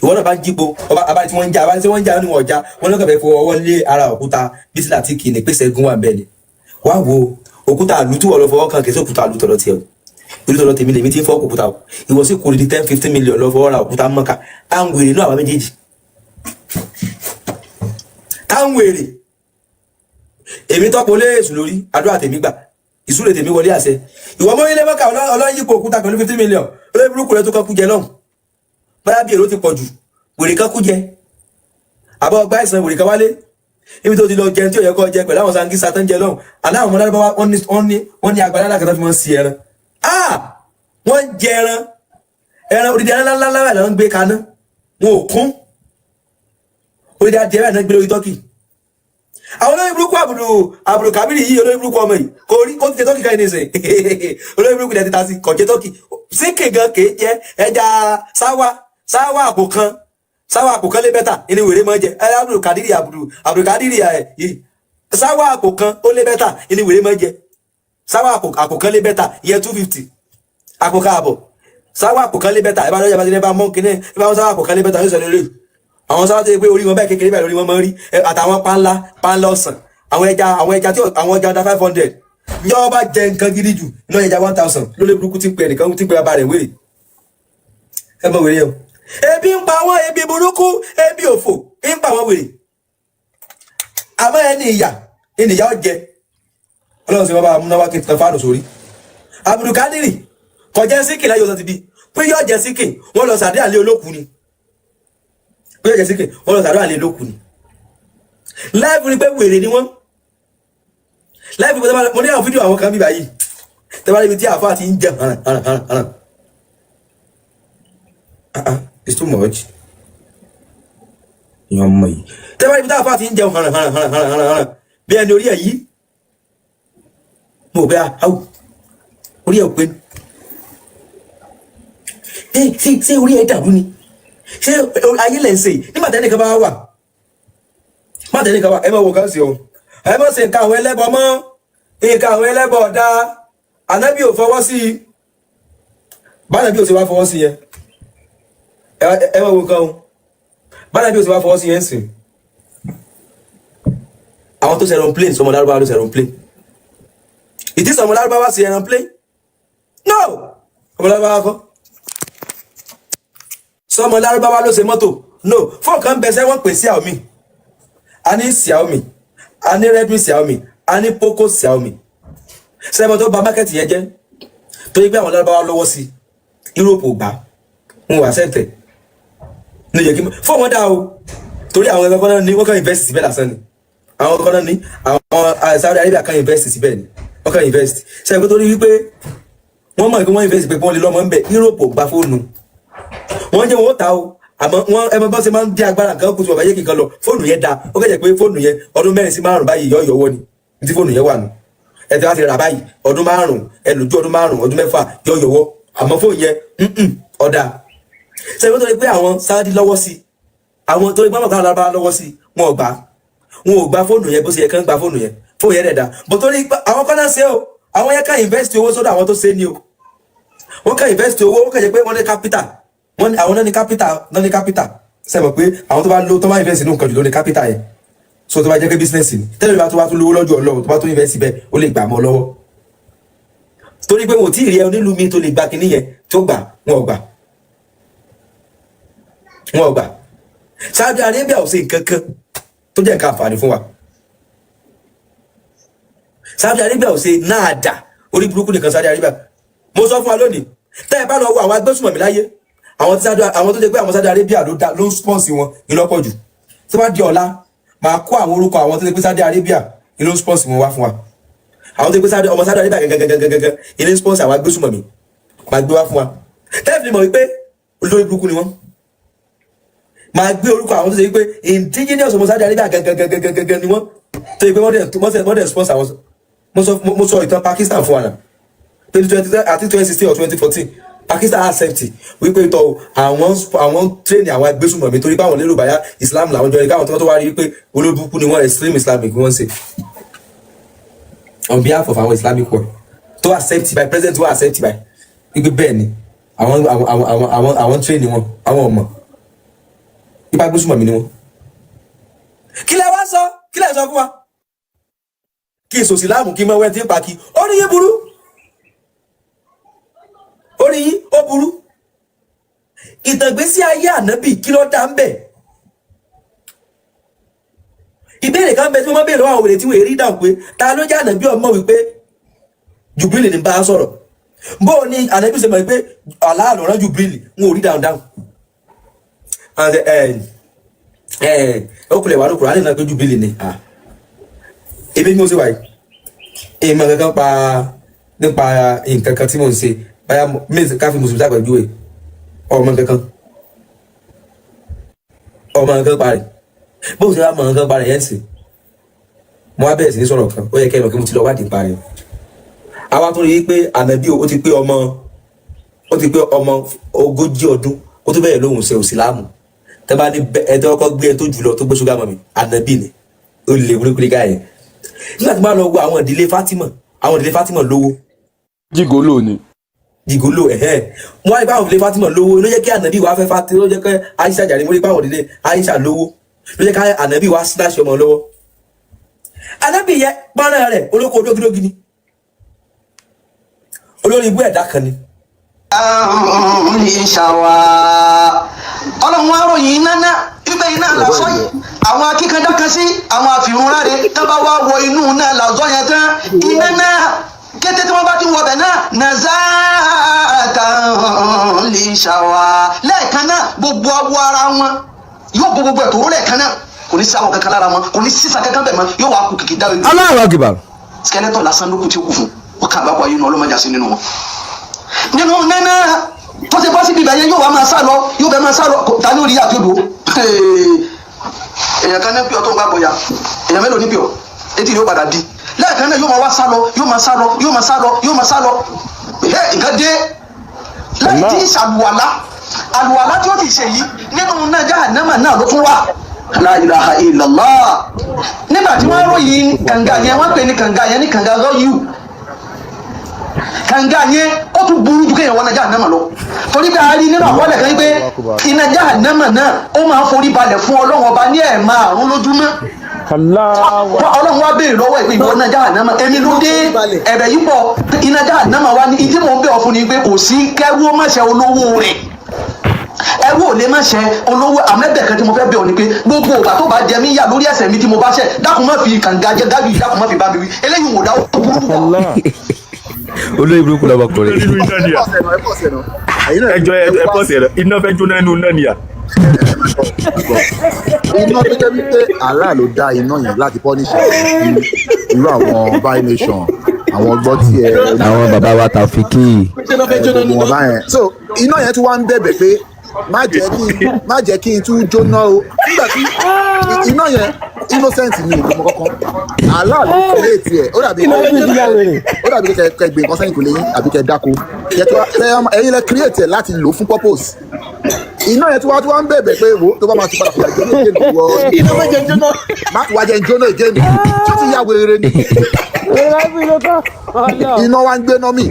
Ìwọ náà bá ń jípo ọba abáyé tí wọ́n ń já, abáyé tí wọ́n ń já ní wọ́n já, wọ́n lọ́kàn fẹ́ fọ ọwọ́ lé ara òkúta bítílàtíkì ní pèsè gún wà bẹ́ẹ̀ ni. Wá wo òkúta àlù tí wọ́n lọ fọwọ́ kan, kì í sí òkúta àlù tọ̀dọ̀ tiẹ̀ o. Ìlú tọ̀dọ̀ tèmi lèmi tí ń fọ́ òkúta o. Ìwọ sì kò lè di 10-15 million lọ fọwọ́ ra òkúta mọ́ka. Tá ń wèrè náà, àwa méjèèjì tá ń wèrè. Èmi tọ́pọ̀ léèsù lórí àdúrà tèmi gbà. Ìsúre tèmi wọlé àṣẹ. Ìwọ mọ́ ilé mọ́kà ọlọ́yìnbó òkúta pẹ̀lú 50 million. Olórí burúkú rẹ tó kọ́ kú jẹ lọ́hùn. Báyà bí èrò ti pọ̀ jù, wèrè kan kú jẹ. Àbọ̀ ọgbà ìsàn wèrè kan wálé. Ibi tó ti lọ jẹun tí ò yẹ kó jẹ pẹ̀lú àwọn sangisa tó ń jẹ lọ́hùn. Aláwọ̀ ọmọ lárúbáwá wọ́n ní agbára lákàtà fi wọ́n sí ẹran. Ah! Wọ́n jẹ ẹran. Ẹran odidi ẹran ńlá ńlá ńlá ń gbé kaná. Wọn ò kún. Odidi adìẹ báyìí náà gbé lórí tọ́kì. Àwọn olórí burúkú àbùdù kábìrì yìí, olórí burúkú ọmọ yìí kò rí kó ti jẹ tọ́kì káyìn nísìn. Olórí burúkú jẹ títa sí kò jẹ tọ́kì síkè gan kèé jẹ ẹja sáwà sáwà àpò kan, sáwà àpò kan lé bẹ́tà ní wèrè mọ́ jẹ. Ẹ àbùdù kádìrì, àbùdù kádìrì ẹ yìí, sáwà àpò kan ó lé bẹ́tà ní wèrè mọ́ jẹ. Sáwà àpò kan lé bẹ́tà ìyẹn 250, àpò kan àbọ̀. Sáwà àpò kan lé bẹ́tà, ẹ bá lọ́jà bá ti lé bá mọ́ kíní, ẹ bá wọn sáwà àpò kan lé bẹ́tà yóò sọ lórí àwọn sáwà tó yẹ pé orí wọn báyìí kékeré báyìí lórí wọn máa ń rí àtàwọn panla panla ọsàn, àwọn ẹja tí àwọn ẹja ọ̀dà 500 yọ bá jẹ nǹkan gidi jù iná ẹja 1,000 lólè burúkú tí ń pè ẹnìkan tí ń pè bàbá rẹ̀ wèrè. Ẹ mọ wèrè yẹn o. Ebi ń pa wọn, ebi burúkú, ebi òfò ń pa wọn wèrè. Àmọ́ ẹni ìyà ènìyà ó jẹ. Ọlọ́run sì máa bá amúnáwá kí n tan fáànù sórí. Abdulkadiri kọjá síkì láyé ọ̀sán ti bí pé yóò jẹ síkì, wọ́n lọ sàdé àlẹ́ olókùn ni. Pé yóò jẹ síkì, wọ́n lọ sàdé àlẹ́ olókùn ni. Láìpẹ́ ni pé wèrè ni wọ́n. Láìpẹ́ pé mo ní àwọn fídíò àwọn kan bíbá yìí tẹ́bá níbi tí àáfàá ti ń jẹ hàn hàn hàn hàn. Ah ah, it's too much. Ìyẹn ọmọ yìí, tẹ́bá níbi tí àáfàá ti ń jẹ hàn hàn hàn hàn hàn hàn bí ẹni orí ẹ̀ yìí, mo bẹ́ àwù orí ẹ̀ ò pé ní ṣé orí ẹ̀ dàrú ni? Ṣé ayé lẹ̀ ń ṣe nígbà tẹ́nìkan bá wà má tẹ́nìkan wà? Ẹ má wo kan sí o, ẹ má ṣe nǹkan àwọn ẹlẹ́bọ mọ́. Nǹkan àwọn ẹlẹ́bọ ọ̀dà, ànábì ò fọwọ́ sí i. Bánábì ò sì wá fọwọ́ sí yẹn, ẹ má wo nǹkan o. Bánábì ò sì wá fọwọ́ sí yẹn sìn, àwọn tó ṣe aeroplane, sọmọ lárúbáwá ló ṣe aeroplane. Ìdí sọmọ lárúbáwá ṣe aeroplane? No, ọmọ lárúbáwá kọ́. Sọmọ lárúbáwá ló ṣe mọ́tò? No. Fóònù kan bẹ sẹ́ wọ́n pè Xiaomi. A ní Xiaomi, a ní Redmi Xiaomi, a ní Poco Xiaomi. Sẹ́wọ́n tó bà market yẹn jẹ́ torí pé àwọn lárúbáwá lọ́wọ́ sí Europe ò gbà wọn wà sẹ́ǹtẹ̀ ní yẹ kí fóònù wọn dá o, torí àwọn ẹgbẹ́ kan náà ní wọ́n kàn invest síbẹ̀ lásán ni. Àwọn kan náà ní àwọn Saudi Arabia kan invest síbẹ̀ ni wọ́n kàn invest. Sẹ́yìn pé torí wípé wọ́n mọ̀ pé wọ́n invest pé wọ́n lè lọ́mọ ń bẹ̀, Europe ò gba fóònù wọ́n jẹ́ wọ́n ta o. Àmọ́ wọ́n ẹ mọ bá ṣe máa ń dí agbára nǹkan kó tí wọ́n bá yé kí nǹkan lọ. Fóònù yẹn da, ó kẹ́jẹ́ pé fóònù yẹn ọdún 4 sí 5 báyìí yọ yọwọ́ ni ní tí fóònù yẹn wà nù. Ẹ ti wá ti rà báyìí, ọdún 5, ẹ lójú ọdún 5, ọdún 6 yọ yọwọ́. Àmọ́ fóònù yẹn ọ̀dà sẹ́yìn tó rí pé àwọn Saudi lọ́wọ́ sí, àwọn tó rí pé àwọn kan lára lọ́wọ́ sí, wọn ò gbà, wọn ò gba fóònù yẹn bó ṣe yẹ kán gba fóònù yẹn. Fóònù yẹn dẹ̀ da bó torí pé àwọn kan náà ṣe o. Àwọn yẹn kàn invest owó sọ́dọ̀ àwọn tó ṣe ni o. Wọ́n kàn invest owó, wọ́n kàn jẹ́ pé wọ́n ní capital, wọ́n ní àwọn náà ní capital, náà ní capital. Ṣe mọ̀ pé àwọn tó bá lo tó bá invest nínú nǹkan jù ló ní capital yẹn? So tó bá jẹ́ pé business ni tẹ́lẹ̀ bá tó bá tún lówó lọ́jọ́ ọlọ́run tó bá tún invest síbẹ̀, ó lè gbà mọ́ lọ́wọ́ torí pé wọn ò tí ì rí ẹ onílùú mi tó lè gba kinní yẹn tó gbà. Wọn ò gbà, wọn ò gbà. Saudi Arabia ò ṣe nǹkan kan tó jẹ́ nǹkan àǹfààní fún wa. Saudi Arabia ò ṣe náà dà, orí burúkú nìkan Saudi Arabia. Mo sọ fún wa lónìí, tẹ́ ẹ bá lọ wo àwọn agbésùmọ̀mí láyé, àwọn tí Saudi, àwọn tó jẹ́ pé àwọn Saudi Arabia ló dá ló ń sponsor wọn ní lọ́pọ̀ jù. Tí wọ́n di ọ̀la, máa kó àwọn orúkọ àwọn tó jẹ́ pé Saudi Arabia ló ń sponsor wọn wá fún wa. Àwọn tó jẹ́ pé Saudi, ọmọ Saudi Arabia gangan ilé ń sponsor àwọn agbésùmọ̀mí, máa gbé wá fún wa. Tẹ́lẹ̀ fi mọ̀ wípé olórí burúkú ni wọ́n. Máa gbé orúkọ àwọn tó ṣe wípé indigenous ọmọ Saudi Arabia gangan ni wọ́n, tó yẹ pé wọ́n dẹ̀ sponsor àwọn. Mo sọ ìtàn Pakistan fún wa náà, 2020 àti 2016 or 2014, Pakistan accept wípé tọ àwọn train àwọn agbésùnmọ̀mí torí báwọn lérò báyà Islam làwọn jọ ní káwọn tó wá rí wípé olóbùkún ni wọ́n, extreme Islamic wọ́n ṣe on behalf of àwọn Islamic world tó accept by president tó accept by wípé bẹ́ẹ̀ ni àwọn train wọn, àwọn ọmọ ipa agbésùnmọ̀mí ni wọ́n. Kí lẹ wá sọ? Kí lẹ sọ fún wa? Kí èso láàmú kí mọ́wẹ́ tí ń pa kí orí yín burú, orí yín ó burú. Ìtàgbésí ayé ànábì, kí ló dá ń bẹ̀? Ìbéèrè kan bẹ tí wọ́n máa béèrè lọ́wọ́ àwọn wèrè tí wọ́n rí dáhùn pé ta ló jẹ́ ànábì ọmọ wípé Jubril ní bá a sọ̀rọ̀. Bó o ní ànábì ṣe mọ̀ pé Allah ló rán Jubril, ń ò rí dáhùn dáhùn. And ẹ ẹ ó kulẹ̀ wà ló Kùránì náà pé Jubril ni. Ah, ebi bí mo ṣe wà yìí, ìmọ̀ kankan pa nípa nǹkan kan tí mò ń ṣe, báyà méjì káfí mùsùlùmí sàpèjúwe ọmọ kankan, ọmọ nǹkan pa rẹ̀, bó ṣe wá mọ nǹkan pa rẹ̀ yẹn sì, mo wá bẹ̀rẹ̀ sí ní sọ̀rọ̀ kan, ó yẹ kẹ́ ẹ mọ̀ kí mo ti lọ wádìí pa rẹ̀. Àwa tó rí i pé ànábì ó ti pé ọmọ, ó ti pé ọmọ 40 ọdún ó tó bẹ̀rẹ̀ lóhùn ṣe òsìlámù. Tẹ́ bá ní ẹ tó kọ́kọ́ gbé ẹ tó jùlọ tó gbé ṣúgà mọ́ mi, ànábì ni ó lè burúkú ní káyẹ̀. Nígbà tí wọ́n bá lọ wo àwọn ìdílé Fatima, àwọn ìdílé Fatima lówó. Jígolo ni. Jìgólò ẹ̀hẹ́, wọ́n á rí pé àwọn ìdílé Fatima lówó ló jẹ́ kí ànábì wá fẹ́ Fatima, ló jẹ́ kí Aisha jàre, mo rí pé àwọn ìdílé Aisha lówó ló jẹ́ kí ànábì wá síláṣẹ ọmọ lọ́wọ́. Ànábì yẹ pọ́nrán rẹ̀ olóko ológidógi ni, olórí ibú ẹ̀dá kan ni. Ìṣàwà ọlọ́run wa ròyìn iná náà wípé iná lásán yìí, àwọn akíkandá kan sí àwọn àfihàn ráre tán bá wá wọ inú náà lásán yẹn tán, iná náà kété tí wọ́n bá ti wọ bẹ̀ náà nàzáàtàn lè ṣàwà lẹ́ẹ̀kan náà, gbogbo awọ ara wọn yóò bo gbogbo ẹ̀tọ́ lẹ́ẹ̀kan náà, kò ní sí àwọn kankan lára wọn, kò ní sísà kankan bẹ̀ mọ́, yóò wá kú kìkì dáwé. Allahu Akbar. Skeleton lásán ló kù tí ó kù fún wọn kà bá wáyé nù ọlọ́mọdé àti nínú wọn nínú nẹ́nà tó ti bọ́ síbi ibẹ̀ yẹn, yóò wá máa sá lọ, yóò bẹ máa sá lọ. Ta ní orí àti odò èèyàn kan ní pí ọ tó ń gbàgbọ́ ya, èèyàn mélòó ní pí ọ etí yóò padà di lẹ́ẹ̀kan náà, yóò máa wá sá lọ, yóò máa sá lọ, yóò máa sá lọ, yóò máa sá lọ. Ẹ nǹkan dé láì tí ìsàlùwàlá àlùwàlá tí ó ti ṣe yìí nínú náà jahannama náà ló tún wà. La ilaha illallah. Nígbà tí wọ́n ròyìn kànga yẹn, wọ́n pè ní kànga yẹn ní kànga rọ́yù. Kànga yẹn ó tún burú ju kéèyàn wọ iná jahannama lọ, torí pé a rí nínú àkọọ́lẹ̀ kan pé iná jahannama náà ó máa ń forí balẹ̀ fún Ọlọ́run ọba ní 5 lójúmọ́. Ọlọ́run wá béèrè lọ́wọ́ ìpè ìwọ iná jahannama, èmi ló dé ẹ̀bẹ̀ yìí pọ̀. Iná jahannama wá ní ìdí mò ń bẹ̀ ọ́ fún ni pé kò sí kẹ́rú ó má ṣe olówó rẹ̀, ẹrú ò lè má ṣe olówó, àmẹ́bẹ̀ kan tí mo fẹ́ bẹ̀ ọ́ ni pé gbogbo ìgbà tó bá jẹ mí yà lórí ẹ̀ṣẹ̀ mi tí mo bá ṣẹ̀, dákun má fi kànga jẹ gájú yìí, dákun má fi bá mi wí. Eléyìí wò dá ó burú púpọ̀. Olórí burúkú lọmọkùnrin. Nínú iná ni à. Ẹjọ ẹ pọ̀ sí ẹ̀rọ iná fẹ́ jóná nínú iná ni à. Iná tó jẹ́ wípé Allah ló dá iná yẹn láti punish irú àwọn by nation, àwọn gbọ́ tí ẹ Àwọn bàbá wa Tàfíkì. Gbogbo wọn báyẹn. So iná yẹn tún wá ń bẹ̀bẹ̀ pé má jẹ́ kí n tún jóná o. Nígbà tí iná yẹn innocent ni, òkú mọ kankan, Allah ló create ẹ̀. Ó dàbí kẹ gbé nǹkan sẹ́yìn kò lè yín àbí kẹ dáko ẹ̀yin lẹ create ẹ̀ láti lò fún purpose. Iná yẹn tí wọ́n ń bẹ̀bẹ̀ pé wo tó bá máa ti padà fìyà jẹ ní again wọ iná méje jóná. Má wá jẹ́ jóná again tó ti ya wèrè ni, iná wa ń gbé ná mi.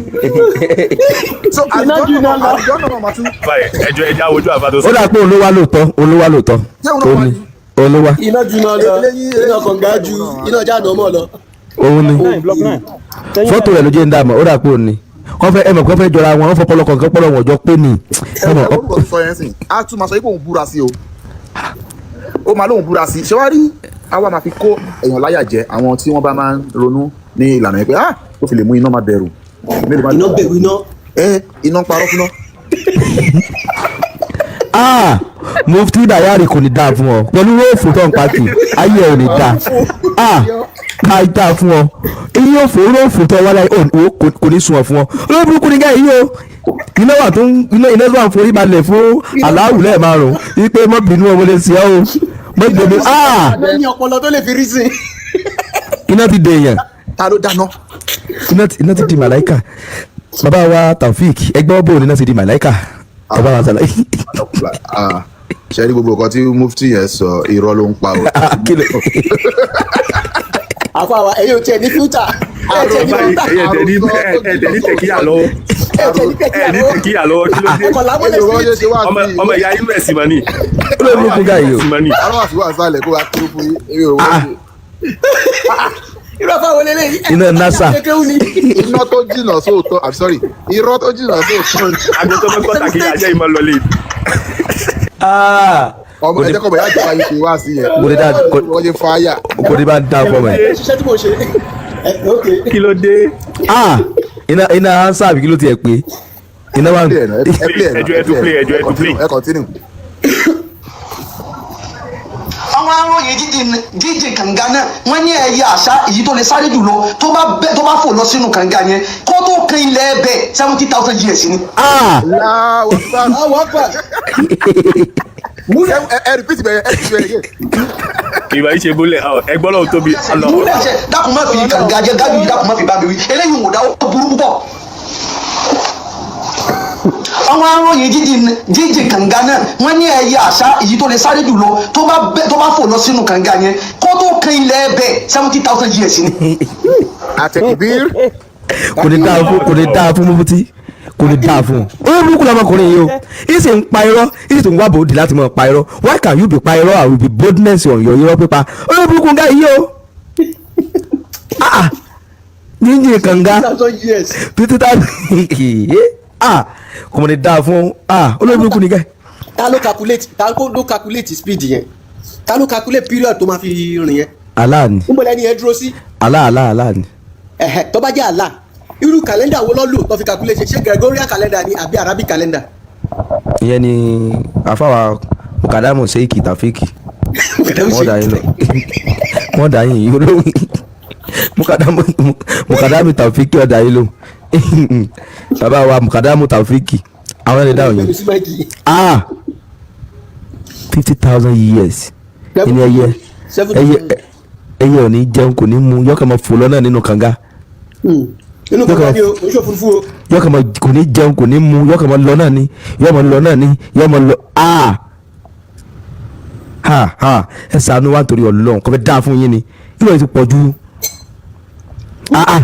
So àlùjọ náà máa tún. Báyìí ẹjọ ẹjẹ àwòjú àfa tó Ó sọ. dà pé olówá lóòótọ́, olówá lóòótọ́. Ṣé òun ló wá Ó ní ní? olówá. Iná ju iná lọ, iná kànga ju iná jáde ọmọ lọ. Òun ni fọ́tò rẹ̀ ló jẹ́ ń dà mọ́. Ó dà pé òun ni wọ́n fẹ́ ẹ mọ̀ pé wọ́n fẹ́ jọra wọn, wọ́n fọpọlọ kọ̀ọ̀kan pọ́lọ wọn jọ pé ni. Ẹ wọ orúkọ tó sọ yẹn sìn, á tún máa sọ pé òun búra sí o, ó máa lóun búra sí. Ṣé wàá rí àwa máa fi kó èèyàn láyà jẹ, àwọn tí wọ́n bá máa ń ronú ní ìlànà yẹn pé ah, ó fi lè mú iná máa bẹ̀rù. Mélòó máa Iná bẹ̀rù iná. Ẹ iná ń parọ́ fúnná. Ah, Mufti Dayari, kò ní dáa fún ọ pẹ̀lú róòfù tó ń pàtì, ayé ẹ ò ní dáa. Ah, ká dáa fún ọ, eyín òfò róòfù tó wá láyé kò ní sunwọ̀n fún ọ. Olórí burúkú ni gáyìí o. Iná wà tó ń iná, iná tó wà ń forí balẹ̀ fún aláwù lẹ́ẹ̀márùn wípé mọ́ bínú ọmọ lè ṣe ọ́ o, mọ́ bínú. Ah, Ló ní ọpọlọ tó lè fi rí sí. Iná ti dè èèyàn. Ta ló dáná? Iná ti di màláìkà. Bàbá wa Taofik, ẹgbẹ́ bò ní iná ti di màláìkà, ẹ bá wa ṣàlàyé. Ah, ṣe rí gbogbo nǹkan tí mufti yẹn sọ, irọ́ ló ń pa o. Kí ló Àfọ àwa ẹ̀yin ò tiẹ̀ ní fíútà. Ẹ̀ tiẹ̀ ní Báyìí fíútà. ẹyẹ tẹ ní tẹkíyà lọ́wọ́. Ẹ̀ tiẹ̀ ní tẹ̀kíyà Ẹ ní lọ́wọ́. tẹkíyà lọ́wọ́, kí ló dé? Ọkọ̀ làmúlẹ̀ Èmi ò sí. rọ́jò ṣe wá Ọmọ sí ọmọ ìyá us mọ ni. Olórí burúkú gáyìí o. US mọ ni. Àwọn àti wà sálẹ̀ kó wa kúrú fún yín, èmi ò rọ́jò. Irú àfọ àwọn eléyìí. Iná NASA. Kékeré ni. Iná tó jìnnà sóòótọ́, I'm sorry, irọ́ tó jìnnà sóòótọ́ ni. Àjọ tó fẹ́ kọ́ tàkíyà jẹ́ ìmọ̀ lọlé. Ah, Ọmọ ẹ jẹ́ kọ́ bọ̀ yá ìjọba yìí ṣe wá sí yẹn. Kò ní dáa. Wọ́n ṣe fáyà. Kò ní bá dáa fọmọ ẹ. Ṣiṣẹ́ tí mo ṣe. Ẹ ok. Kí ló dé? Ah, Iná iná ansa àbí kí ló tiẹ̀ pé iná wà. Play ẹ̀ náà, ẹ play ẹ̀ náà. Ẹjọ́ ẹ tún play, ẹjọ́ ẹ tún play. Ẹ continue. Àwọn aróyìn jíjìn kànga náà, wọ́n ní ẹyẹ àṣá èyí tó lè sáré jùlọ, tó bá bẹ́, tó bá fò lọ sínú kànga yẹn, kó tó kan ilẹ̀ ẹbẹ̀, 70,000 years ni. Ah. Allahu Akbar. Allahu Akbar. Ẹ repeat bẹ̀rẹ̀, ẹ repeat bẹ̀rẹ̀ again. Ìwà yìí ṣe bólẹ̀ ẹgbọ́n lọ́wọ́ tóbi lọ. Múlẹ̀ ṣe dákun má fi kànga jẹ gájú yìí, dákun má fi bá mi wí eléyìí wò dá, ó burú púpọ̀. Àwọn aróyìn jíjìn kànga náà, wọ́n ní ẹyẹ àṣá èyí tó lè sáré jùlọ, tó bá bẹ́, tó bá fò lọ sínú kànga yẹn, kó tó kan ilẹ̀ ẹbẹ̀, 70,000 years ni. Àtẹ̀kìbír. Kò ní dáa fún, kò ní dáa fún mufti, kò ní dáa fún un. Ó burúkú lọmọkùnrin yìí o, yìí sì ń pa irọ́, yìí sì tún wá bòódì láti máa pa irọ́. Why can you be pa irọ́ and be boldness on your irọ́ pípa? Ó burúkú nga yìí o. Ah ah, jíjìn kànga. 1,000 years. 50,000. Ah, kò mọ̀ ní dáa fún. Ah, olórí burúkú ni gẹ́. Ta ló calculate speed yẹn? Ta ló calculate period tó máa fi rìn yẹn? Allah ni. Níbo lẹni yẹn dúró sí? Allah, Allah, Allah ni. Ẹ̀hẹ̀, tó bá jẹ́ Allah, irú kàlẹ́ndà wo ló lò tó fi calculate? Ṣé Gregorian calendar ni àbí Arabic calendar? Ìyẹn ni àfàwà mukadamu seiki tafiki. Wọ́n dà yín lọ, wọ́n dà yín yìí lóhùn. Mukadamu, mukadamu tafiki ọ̀dà yín lóhùn. Bàbá wa mukadamu tafiki, àwọn ẹni dáhùn yìí. Ah, 50,000 years ẹni ẹyẹ ẹyẹ ẹyẹ ò ní jẹun, kò ní mu, yọkàn máa fò lọ́nà nínú kànga. Inú kànga ni o, oṣù òfurufú o. Yọkàn máa, kò ní jẹun, kò ní mu, yọkàn máa lọ náà ni, yọ máa lọ náà ni, yọ máa lọ. Ah ha ha, ẹ ṣàánú wa nítorí Ọlọ́run, kò fẹ́ dáa fún yín ni, ìwọ ti pọ̀ ju. Ah ah,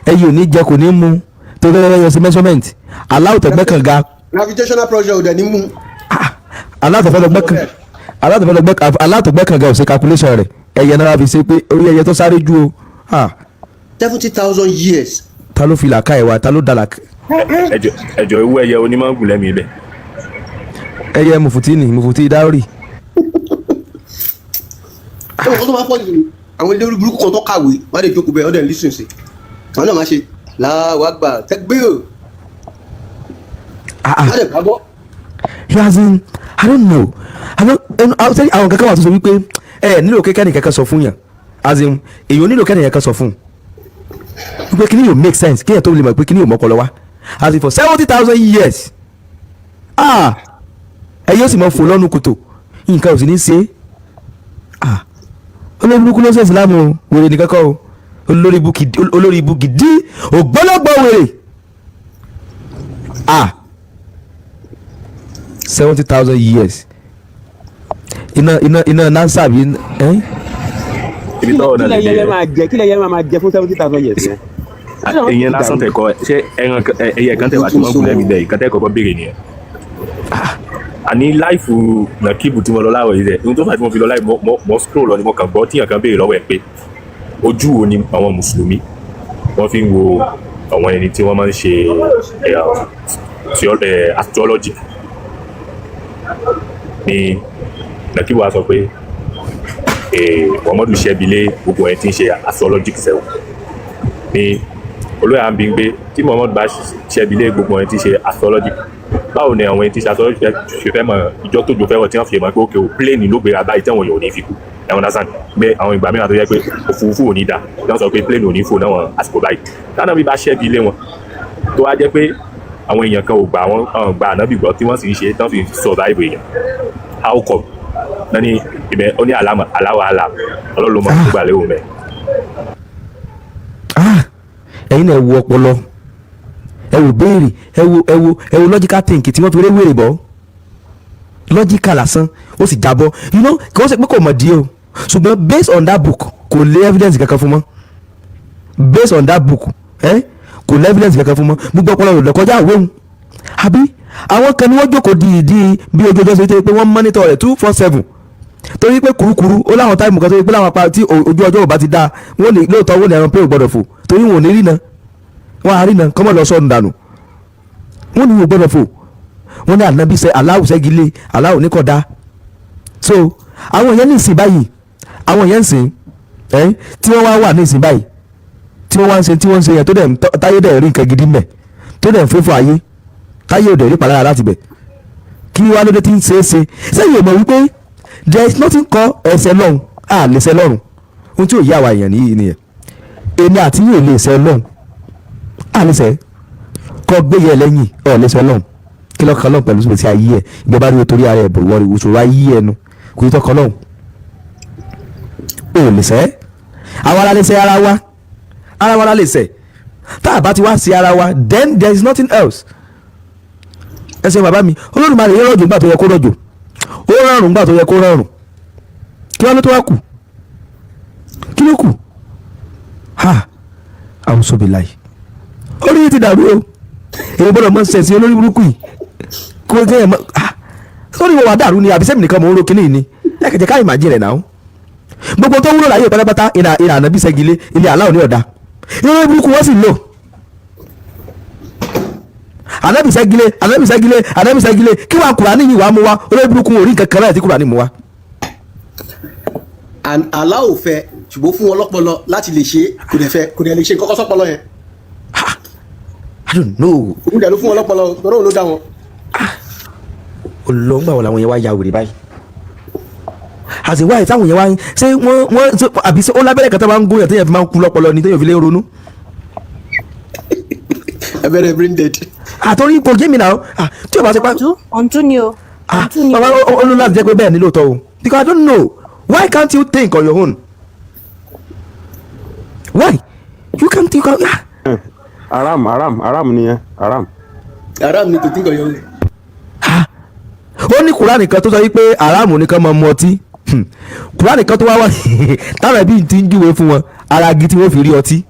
ẹyẹ ò ní jẹ, kò ní mu, tó fẹ́ yọ sí measurement aláwọ̀ tẹ̀gbẹ́ kànga. Gravitational pressure ò dẹ̀ ní mú. Aláwọ̀ tẹ̀gbẹ́ kànga ò ṣe calculation rẹ̀, ẹyẹ náà fi ṣe pé orí ẹyẹ tó sáré ju o. Ah. 70,000 years. Ta ló fi làákà ẹ̀ wá? Ta ló da làákà? Ẹjọ, ẹjọ, ewu ẹyẹ onímọ̀gùn lẹ́mìí ibẹ̀. Ẹyẹ mùfùtí ni, mùfùtí dáórì. Ṣé wọn tó máa pọ̀ jù ní àwọn ilé orí burúkú kan tó kàwé, wọ́n á lè jókòó bẹ́ẹ̀, wọ́n dẹ̀ ń listen sí, àwọn náà máa ṣe làwọn àgbà tẹ́gbẹ́ o, wọ́n á lè gbàgbọ́. As in, I don't know, I don't ẹnu àwọn kankan wà tó sọ wípé ẹ nílò kékeré nìkankan sọ fún yàn. As in, èyí ò nílò kẹ́ni kankan sọ fún un wípé kíní yóò make sense, kéèyàn tó lè mọ̀ pé kíní yóò mọ́kọ lọ wá. As in, for 70,000 years, ah, ẹ yóò sì mọ fò lọ́nu kòtò, nǹkan ò sì ní ṣe é. Ah, olórí burúkú ló ṣe ìsìlámù o, wèrè nìkan kọ́ o, olórí ibú gidi, olórí ibú gidi, ògbólógbò wèrè. Ah, 70,000 years, iná iná iná nasa bi ẹ. Ibi tọ́wọ́ náà Kí lè lẹ dé. yẹ máa jẹ? Kí lẹ yẹ máa jẹ fún 70,000 years yẹn? Ìyẹn lásán tẹ̀ kọ́. Ṣé ẹran ẹyẹ kan tẹ̀ wá tí wọ́n gùn lẹ́mìí dẹ̀ ìkan tẹ̀ kọ́kọ́ béèrè nìyẹn. Àní live nàkíbù tí mo lọ láàrọ̀ yìí rẹ̀, ohun tó fà tí mo fi lọ live, mo scroll lọ ni mo kàn gbọ́ tíyàn kan béèrè lọ́wọ́ ẹ̀ pé ojú wo ni àwọn mùsùlùmí wọ́n fi ń wo àwọn ẹni tí wọ́n máa ń ṣe astrology ni. Nàkíbù wa sọ pé Muhammadu ṣẹ́bilé gbogbo ẹ̀ tí ń ṣe astrologic sẹ́wọ̀n ni. Olóyè à ń bí pé tí Muhammadu bá ṣẹ́bilé gbogbo ẹ̀ tí ń ṣe astrologic, báwo ni àwọn ẹni tí ń ṣe astrologic ṣe fẹ́ mọ ìjọ tó jò fẹ́ wọ̀, tí wọ́n fi mọ̀ pé òkè o, plane ló gbéra báyìí tí àwọn èèyàn ò ní fi kú? Ẹ̀wọ̀n understand pé àwọn ìgbà mìíràn tó yẹ pé òfurufú ò ní da, tí wọ́n sọ pé plane ò ní fò náwọn àsìkò báyìí, táwọn bí bá ṣẹ́bi ilé wọn, tó wá jẹ́ pé àwọn èèyàn kan ò gbà wọ́n gbà ànábì gbọ́, tí wọ́n sì ń ṣe tí wọ́n fi survive èèyàn, how come? Náà ní ibẹ̀ ó ní àlámọ̀ aláwọ̀ àlà, Ọlọ́run mọ̀ tó gbà lérò mẹ́. Ah, ẹ̀yin náà, ẹ wo ọpọlọ, ẹ wo béèrè, ẹ wo ẹ wo ẹ wo logical think tí wọ́n fi réwèrè bọ́, logical lásán, ó sì jábọ́. Kì wọ́n ṣe pé kò mọ̀ díẹ̀ o, ṣùgbọ́n based on that book, kò lé evidence kankan fún mọ́. Based on that book, kò lé evidence kankan fún mọ́. Gbogbo ọpọlọ rẹ̀ lọ́kọjá àwéhùn, àbí àwọn kan ní wọ́n jókòó di ìdí bí ojú ọjọ́ ṣe tó yẹ pé wọ́n monitor rẹ̀ 24/7, torí pé kùrukùru ó láwọn time kan tó yẹ pé láwọn apá tí ojú ọjọ́ ò bá ti dáa, wọ́n lè lóòótọ́ wọ́n lè ẹran pé ò gbọ́dọ̀ fò, torí wọn ò ní rí na, wọ́n á rí na kọ́mọ̀ lọ sọ́ọ̀nù dànù. Wọ́n ní wọn ò gbọ́dọ̀ fò. Wọ́n ní ànábì sẹ́ aláwù sẹ́gilé aláwù ní kódà. So àwọn yẹn ní ìsìn báyìí, àwọn yẹn ń sìn ẹ́ tí wọ́n wá wà ní ìsìn báyìí. Tí wọ́n wá ń ṣe, tí wọ́n ń ṣe yẹn, tó dẹ̀ ń táyé dẹ̀ rí nǹkan gidi mẹ́, tó dẹ̀ ń fẹ́fọ́ ayé, táyé ò dẹ̀ rí palára láti bẹ̀, kí wá lóde tí ń ṣe é ṣe sẹ́yìn ò mọ̀ wípé there is nothing called ẹsẹ̀ lọ́hùn, à lè ṣe lọ́rùn. Ohun tí ò yé àwa èèyàn nìyí nìyẹn. Èmi àti yóò lè ṣe lọ́hùn, à lè ṣe kọ́ gbé yẹ lẹ́yìn ọ̀ lè ṣe lọ́hùn. Kí lọ́kàn lọ́hùn pẹ̀lú sí ayé ẹ̀? Ìjọba rí o torí ara ẹ̀ bò wọ́n rí ìṣòro ayé ẹnu kò ní tọkàn lọ́hùn, ò lè ṣe. Àwa la lè ṣe ara wa, ara wa la lè ṣe. Tá a bá ti wá sí ara wa, then there is nothing else. Ẹ ṣe bàbá mi, Olódùmarè yẹ rọ̀jò nígbà tó yẹ kó rọ̀jò, ó rọrùn nígbà tó yẹ kó rọrùn. Kí wọ́n ló tó wá kù? Kí ló kù? Ha, àwùsọ̀bìláì, orí yìí ti dàrú o. Èyí gbọ́dọ̀ mọ ṣẹ̀sìn olórí burúkú yìí kó kẹ́ ẹ̀ mọ́. Ah, sórí wọn wà dàrú ni, àbí sẹ́mi nìkan mọ̀ ń ro kínní ni? Ẹ kẹ̀jẹ̀ ká ìmàjì rẹ̀ náà. Gbogbo tó wúlò láyé pátápátá, ìlà ìlà ànábì ṣẹ́gilé, ilé aláwọ̀ ní ọ̀dà ilé burúkú wọ́n sì lò. Ànábì ṣẹ́gilé, ànábì ṣẹ́gilé, ànábì ṣẹ́gilé. Kí wàá Kùránì yìí wàá mú wa? Olórí burúkú ò rí nǹkan kan láì tí Kùránì mú wa. And Allah ò fẹ́, ṣùgbọ́n fún wọn lọ́pọlọ láti lè ṣe, kò dẹ̀ fẹ́, kò dẹ̀ lè ṣe kọ́kọ́ sọ́pọlọ yẹn. I don't know. Òun dẹ̀ ló fún wọn lọ́pọlọ, tọ́rọ òun ló dá wọn. Olóńgbà wo làwọn yẹn wá ya wèrè báyìí? Àti wáyé táwọn yẹn wá ń ṣé wọ́n ṣe, àbí ṣé ó lábẹ́rẹ́ kan tó máa ń gún yàn téèyàn fi máa ń kú lọ́pọlọ ni, téèyàn fi lè ronú? Abẹ́rẹ́ brain dead. Àtọ́rí kò jẹ́ mi náà. Ah, tí o bá ṣe pa ọ̀ǹtún ni o. Ah, Ọ̀ǹtún ni o. Bàbá, ó ní láti jẹ́ pé bẹ́ẹ̀ ni lóòótọ́ o, because I don't know why can't you think on your own? Why you can't think on, ah. Haram, haram, haram nìyẹn, haram. Haram ni to think on your own. Ó ní Kúránì kan tó sọ wípé aráàmù nìkan máa mu ọtí. Kúránì kan tó wá wá táwọn ẹbí ti ń júwe fún wọn ara igi tí wọ́n fi rí ọtí.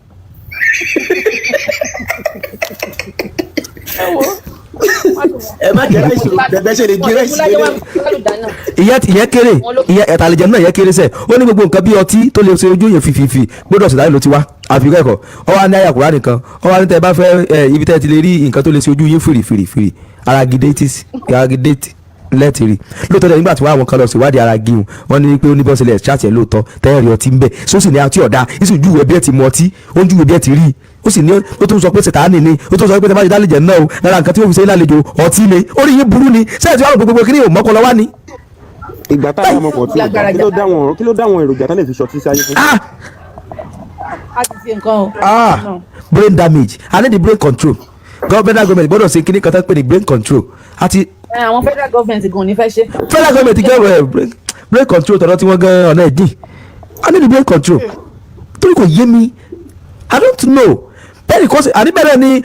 Ẹ má jẹ rice o, bẹ̀bẹ̀ ṣe lè gé rice lélẹ̀. Ìyẹn kéré, ìyẹn ẹ̀tàlẹ̀jẹ̀ náà, ìyẹn kéré sẹ̀. Ó ní gbogbo nǹkan bí ọtí tó lè ṣe ojú yẹn fìfìfì gbọ́dọ̀ sọ̀dá ló ti wá, àfi kẹ́kọ̀ọ́. Ọ wá ní àyà Kùránì kan, ọ wá ní tẹ́ ẹ bá fẹ́ ẹ ibi tẹ́ ẹ ti lè rí nǹkan tó lè ṣe ojú yín fìrìfìrìfìrì, ara gidétì, ara gidétì lẹ́ẹ̀tì rí lóòótọ́. Dẹ̀ nígbà tí wọ́n àwọn kan lọ síwádìí ara gíhun, wọ́n ní pé ó ní bọ́sílẹ̀ ṣáàtì ẹ̀ lóòótọ́ tẹ́ẹ̀rì ọtí ń bẹ̀, sósì ní àti ọ̀dà ìsìn júwèé bí ẹ ti mu ọtí, ó ń júwèé bí ẹ ti rí i. Ó sì ní ó tún sọ pé sẹ̀tánì ni, ó tún sọ pé tẹ́ bá ti dálejò náà o, lára nǹkan tí ó fi ṣe é lálejò ọtí ni. Orí yín burú ni sẹ́yìn tí wọ́n rò gbogbo kí ni ò mọ́kànlá wá ni. Ìgbà tá a bá mọ̀ pọ̀ tí ò dá, kí ló dá àwọn èròjà tá lè fi ṣọtí sáyé fún? Ah! A ti ṣe nǹkan o. Ah, brain damage. I need the brain control. Government, government gbọ́dọ̀ ṣe kíní kan tó ń pè ní brain control àti Ẹ, àwọn federal government gan ò ní fẹ́ ṣe. Federal government gan ẹ brain control tọ̀dọ̀ tí wọ́n gan ọ̀nà ẹ̀dín. I need the brain control torí kò yé mi. I don't know. Bẹ́ẹ̀ ni kò sí àní bẹ̀rẹ̀ ni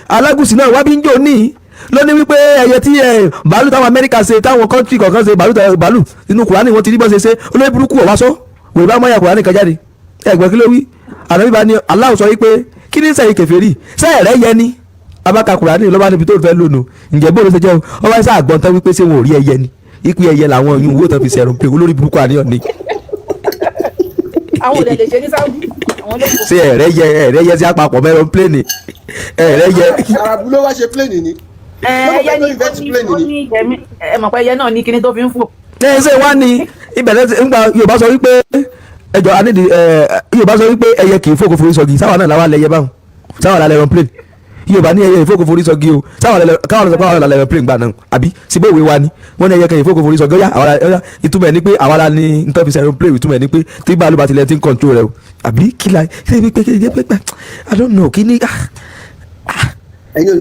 Alágùsì náà wá bí ń jò ní lóní wípé ẹyẹ tí bàálù táwọn Amẹ́ríkà ṣe, táwọn country kọ̀ọ̀kan ṣe, bàálù bàálù inú Kùránì wọ́n ti rí bọ́ ṣe ṣe. Olórí burúkú ọ̀wá sọ wòye bá mọ́yà Kùránì kan jáde. Ẹ̀gbọ́n, kí ló wí? Ànábì bá ní Allah sọ wípé kí ní sẹ́yìn kèfèrí sẹ́yìn rẹ̀ yẹ ni abáka Kùránì lọ́ba níbi tó fẹ́ lónìí. Ǹjẹ́ bó ló ṣe jẹ́ o? Wọ́n wá sá àgbọ̀n tán wípé ṣé wọn ò rí ẹyẹ ni, ipe ẹyẹ làwọn yìí wò tán fi ṣẹ̀rùn pé olórí burúkú àníyàn ni. Àwọn ò dẹ̀ lè ṣe ní Saudi, àwọn ló kù. Ṣé ẹ̀rẹ́ yẹ sí àpapọ̀ mẹ́rin pléènì ẹ̀rẹ́ yẹ? Arabu ló wá ṣe plane ni. Ẹ ẹyẹ ní ó ní ẹ̀mí, ẹ mọ̀ pé ẹyẹ náà ní kinní tó fi ń fò. Ẹ ṣe wá ní ibẹ̀ lẹ́sẹ̀ ńgbà Yorùbá sọ wípé ẹjọ́ anídìí ẹ. Yorùbá sọ wípé ẹyẹ kì í fòkò forí sọgi. Sáwọn náà làwọn lẹyẹ báwọn, sáwọn làlẹ́ aeroplane. Yorùbá ní ẹyẹ ìfòkò forí sọgi o, sáwọn làlẹ́ káwọn sọ pé àwọn làlẹ́ aeroplane gbà náà, àbí síbẹ̀ òwe wa ni wọ́n ní ẹyẹ kì í fòkò forí sọgi. Ó yá, àwọn la ìtumọ̀ ẹ̀ ní pé àwa la ní nǹkan fi ṣe aeroplane. Ìtumọ̀ ẹ̀ ní pé tí báàlú bá tilẹ̀ ti ń control rẹ o, àbí kí la ṣe pé pé pé pé, I don't know kí ni, ah. Ẹ̀yin